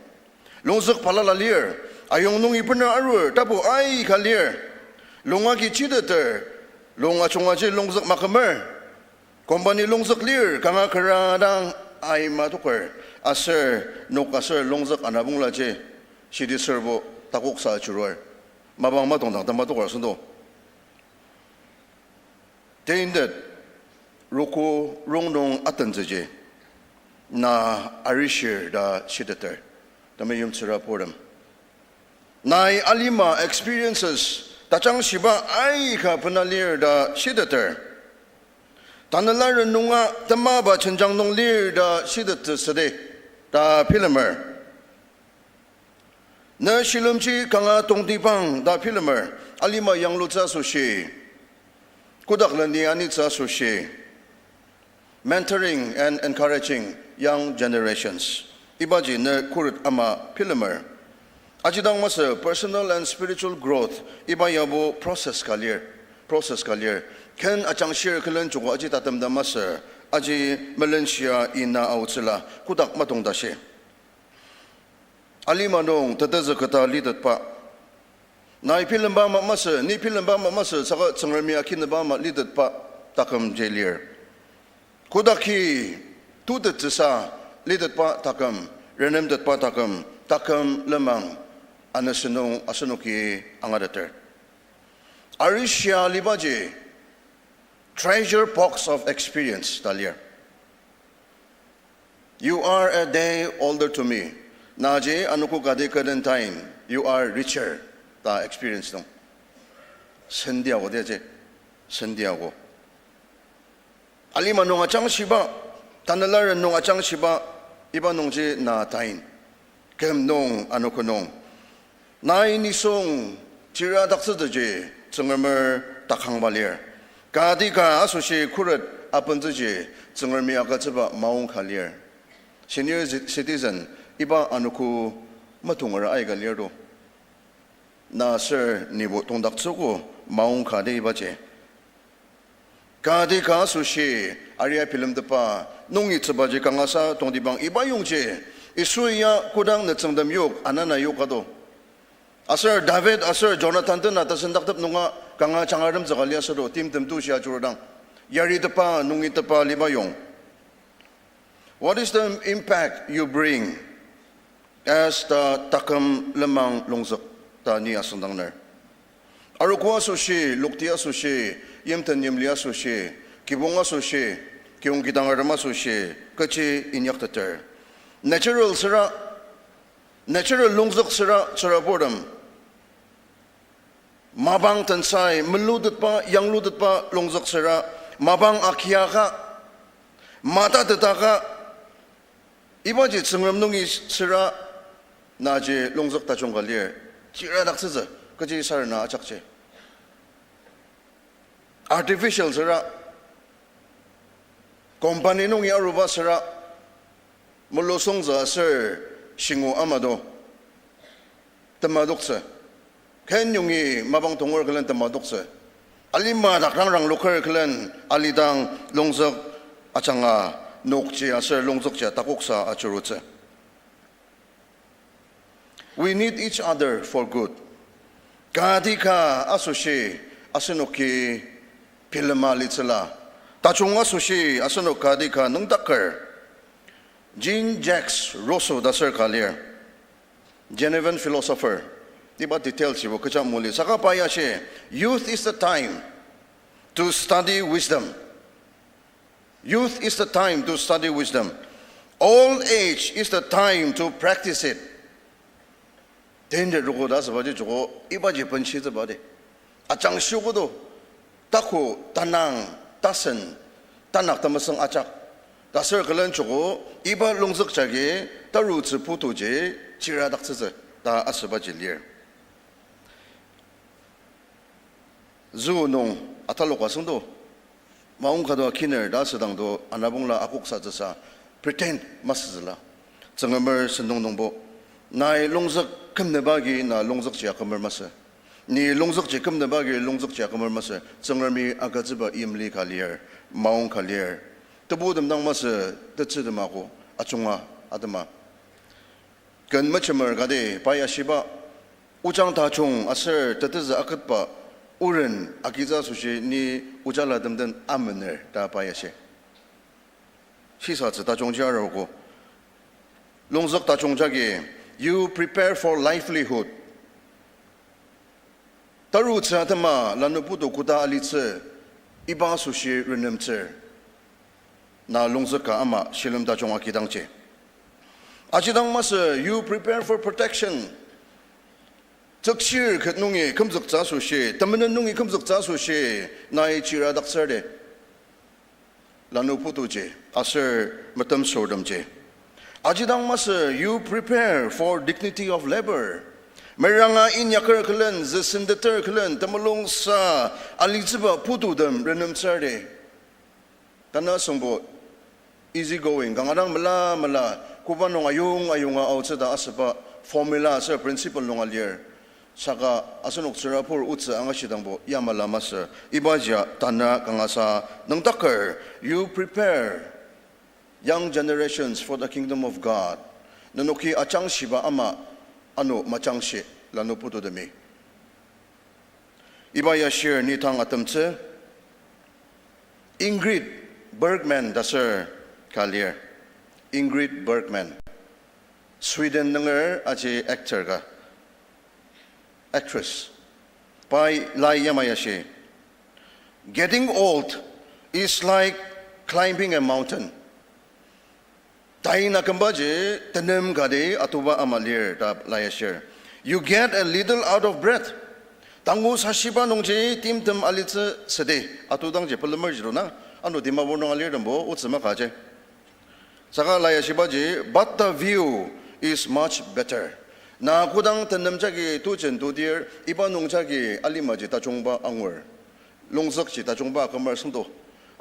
Longzük balala lir, ayong nungi bener arur, tapu aika lir. Lung agi chiteter, lung ajungaji longzük makümer. Company longzük lir, kanga kera dang aima toker, aser nok aser longzük anabonglaji, shidi serbo takoksa churur. Mapang matongdang tema toker sündo. Teindet, roko rongnung atentsüji, na arishir ta shiteter, temeim tsüraburtem. Nai alima experiences, tajangshiba aika bena lir ta shiteter. Tanela ren nunga temaba jenjang nung lir ta shitettsü südi ta bilemer. Ne shilemji kanga tongtibang ta bilemer, alima yanglutsü asoshi, kodak leni anitsü asoshi, mentoring and encouraging young generations. Ibaji ne khuret ama bilemer. Aji dang masü personal and spiritual growth, iba yabo process ka lir, process ka lir. Ken ajangshir külen joko aji tatemda masü, aji melenshia ina aotsüla, kodak matong tashi. Alima nung tetezü keta litetba. Nai bilemba ama masü, ni bilemba ama masü, saka Tsüngremi akineba ama litetba takümji lir. Kodaki tutettsüsa litetba taküm, renemtetba taküm, taküm lenmang, anesü nung asenoki angateter. Arishia libaji treasure box of experience ta lir. You are a day older to me. Naji anogo kati kü den tain, you are richer ta experience nung. Sendiago diaji, sendiago. Alima nung ajangshiba, tanela ren nung ajangshiba, iba nungji na tain. Küm nung, anogo nung. Nai nisung chiradaktsüteji Tsüngremer takangba lir. Kati ka asoshi khuret abentsüji Tsüngremi agütsüba maong ka lir. Senior ci-, citizen, iba anogo matonger aika lir to. Na ser nibo tongdaktsüogo maong ka di ibaji. Kati ka asoshi, aria bilemtepa, nungi tsübaji kangasa tongtibang iba yongji, Yisui ya kodang nütsüngtem yok, anana yok ado. Aser David aser Jonathan tena tasendaktep nunga kanga jangarem zaka liasüdo, timtem tushi ajurudang. Yaritepa, nungitepa liba yong. What is the impact you bring as the taküm lenmang longzük ta ni asüngdangner? Arogo asoshi, lokti asoshi, yimten yimli asoshi, kibong asoshi, kiyong kidangertem asoshi, kechi inyakteter. Natural süra, natural longzük süra, tsüraburtem. Mapang tensai, melutetba, yanglutetba longzük süra, mapang akiaka, matatetaka, ibaji Tsüngrem nungi süra, naji longzük tajung ka lir, chiradaktsütsü, kechi sarena ajakji. Artificial süra, company nungi aruba süra, melusungtsü aser shingo ama do. Temadoktsü. Ken yongi mapang tonger külen temadoktsü. Alima dak rangrang loker külen alidang longzük ajanga nokji aser longzükji takoksa ajurutsü. We need each other for good. Kati ka asoshi asenoki bilema litsüla. Tajung asoshi asenok kati ka nüngdaker. Jean-Jacques Rousseau ta ser ka lir. Genevan philosopher. Iba detail jibo kecha moli. Saka pa ya shi, youth is the time to study wisdom. Youth is the time to study wisdom. Old age is the time to practice it. Tender roko ta asübaji joko ibaji benshitsüba di. Ajangshiogo do, tako, tanang, tasen, tanak temesüng ajak. Taser külen joko iba longzük jagi tarutsü putuji chiradaktsütsü ta asübaji lir. Zoo nung atalok asüngdo. Maongka do akiner ta asüdangdo anabongla akoksatsüsa pretend masütsüla. Tsüngremer sentong nungbo, nai longzük kümnüba agi na longzükji akümer masü. Ni longzükji kümnüba agi longzükji akümer masü. Tsüngremi agütsüba yimli ka lir, maong ka lir. Tebutem dang masü, tetsütem ako, ajunga, atema. Ken mejemer kati pai ashiba, ojang tajung aser tetezü aketba oren agitsü asoshi ni ojalatem den amener ta pai ashi. Shisatsü tajungji arogo. Longzük tajung jagi, you prepare for livelihood. Tarutsü atema lanu putu koda alitsü, iba asoshi renemtsür. Na longzük ka ama shilem tajung agidangji. Ajidang masü, you prepare for protection. Tsükchir ket nungi kümzüktsü asoshi, temenen nungi kümzüktsü asoshi, nai chiradaktsür di. Lanu putuji, aser metemsürtemji. Ajidang masü, you prepare for dignity of labor. Meranga inyaker külen, züsenteter külen, temulungsa alitsüba pututem renemtsür di. Tanü asüngbo easy going, kanga dang mela mela, koba nung ayong ayonga aotsü ta asüba formula aser principle nung alir. Saka asenok tsürabur otsü angashidangbo yamala masü, ibaji tanü kangasa nüngdaker, you prepare young generations for the kingdom of God. Nenoki ajangshiba ama ano majangshi lanu pututemi. Iba ya shir ni tang atemtsü, Ingrid Bergman ta aser ka lir. Ingrid Bergman. Sweden nunger aji actor ka. Actress. Pai lai yamai ashi, Getting old is like climbing a mountain. Taina kümbaji tenem kati atuba ama lir ta lai ashir. You get a little out of breath. Tangu sashiba nungji timtem alitsü südi. Atudangji pelemerji to na. Ano Dimapur nung alirtembo otsü makaji. Saka lai ashibaji, but the view is much better. Na kodang tenem jagi tujen tudir, iba nung jagi alimaji tajungba angur. Longzükji tajungba akümer süngdo.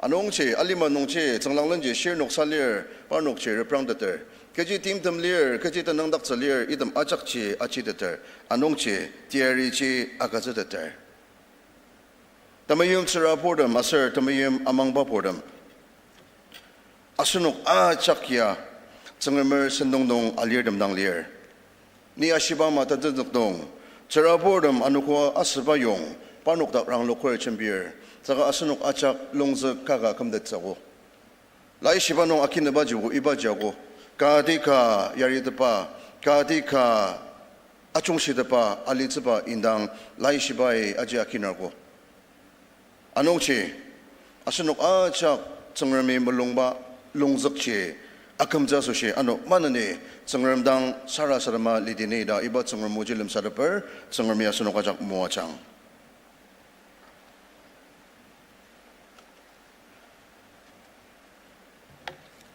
Anungji alima nungji tsünglanglenji shirnok sa lir, parnokji reprangteter. Kechi timtem lir, kechi tenüngdaktsü lir, item ajakji ajiteter. Anungji teyariji agütsüteter. Temeim tsüraburtem aser temeim amangbapurtem, asenok ajak ya Tsüngremer sentong nung alirtem dang lir. Ni ashiba ama tenzüknung, tsüraburtem anogo asüba yong, parnok dak rangloker jembir, saka asenok ajak longzük kaka kümtettsüogo. Laishiba nung akinübajibo ibaji ako, kati ka yaritepa, kati ka ajungshitepa alitsüba indang laishibai aji akinergo. Anungji, asenok ajak Tsüngremi mulungba longzükji akümtsü asoshi ano maneni Tsüngrem dang sarasadema lidini ta iba Tsüngrem oji lemsateper, Tsüngremi asenok ajak moajang.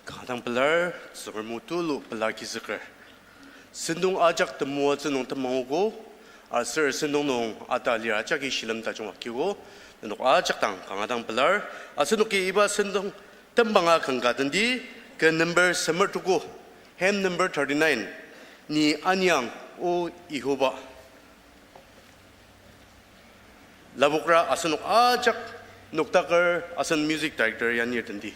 Kanga dang pelar, Tsüngrem o tulu pela kizüker. Sentong ajak temoatsü nung temangogo, aser sentong nung ata lir ajaki shilem tajung akiogo, nenok ajak dang kanga dang pelar, asenoki iba sentong tembanga kanga tendi, ke number semer tuko, hymn number thirty-nine, Ni aniang, O Yihova. Lapokra asenok ajak noktaker asen music director yanir tendi.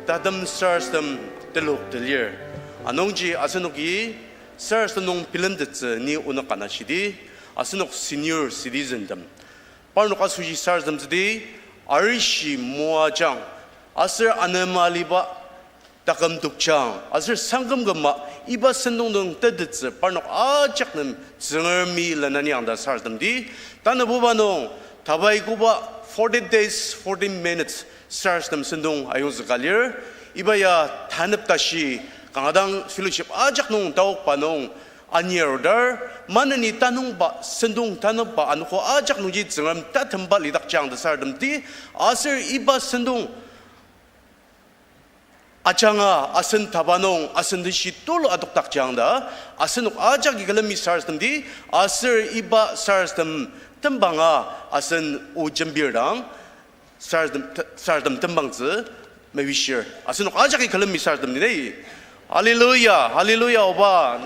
Tatem sarasadem telok telir. Anungji asenoki sarasadem nung bilemtettsü ni onük ka na shidi, asenok senior citizen tem. Parnok asoshi sarasademtsüdi, arishi moajang, aser anema aliba taküm tokjang, aser sangküm küma iba sentong nung tetettsü parnok ajak nem Tsüngremi lenaniang ta sarasademdi, tanabuba nung tabai koba forty days, forty minutes sarasadem sentong ayongzüka lir, iba ya tanep tashi kanga dang fellowship ajak nung taokba nung anir dar, maneni tanungba sentong tanepba anogo ajak nungji Tsüngrem tatemba lidakjang ta sarasademdi, aser iba sentong ajanga asen taba nung asen tashi tulu adokdakjang ta, asenok ajaki külemi sarasademdi, aser iba sarasadem tembanga asen o jembir dang, sarasadem, sarasadem tembangtsü mepishir. Asenok ajaki külemi sarasademdi ne. Hallelujah, hallelujah, Oba.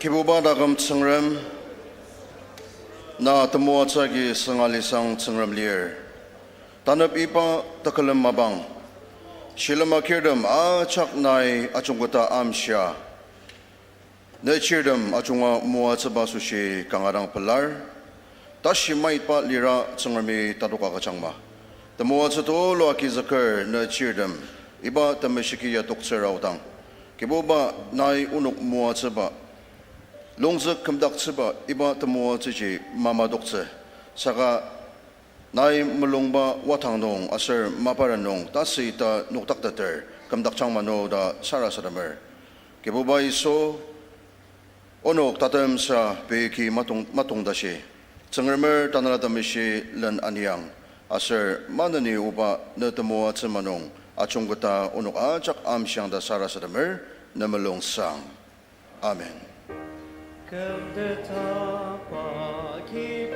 Kibuba taküm Tsüngrem, na temoatsü agi sünga lisang Tsüngrem lir. Tanep iba tekülem mapang, shilem akirtem ajak nai ajungketa amshia, ne chirtem ajunga moatsüba asoshi kanga dang pelar. Tashi maitba lira Tsüngremi tatok agüjangma. Temoatsü tulu agizüker ne chirtem iba temeshiki ya toktsür aodang, Kibuba, nai onok moatsüba, longzük kümdaktsüba iba temoatsüji mamadoktsü. Saka nai mulungba watang nung aser maparen nung tasü ita nokdakteter kümdakjang mano ta sarasademer. Kibuba Yisu, onok tatemsa pei ki matong, matong tashi, Tsüngremer Tanela Temeshi len aniang, aser maneni oba ne temoatsü ma nung ajungketa onok ajak amshiang ta sarasademer, ne mulung sang. Amen. Kümtetba ki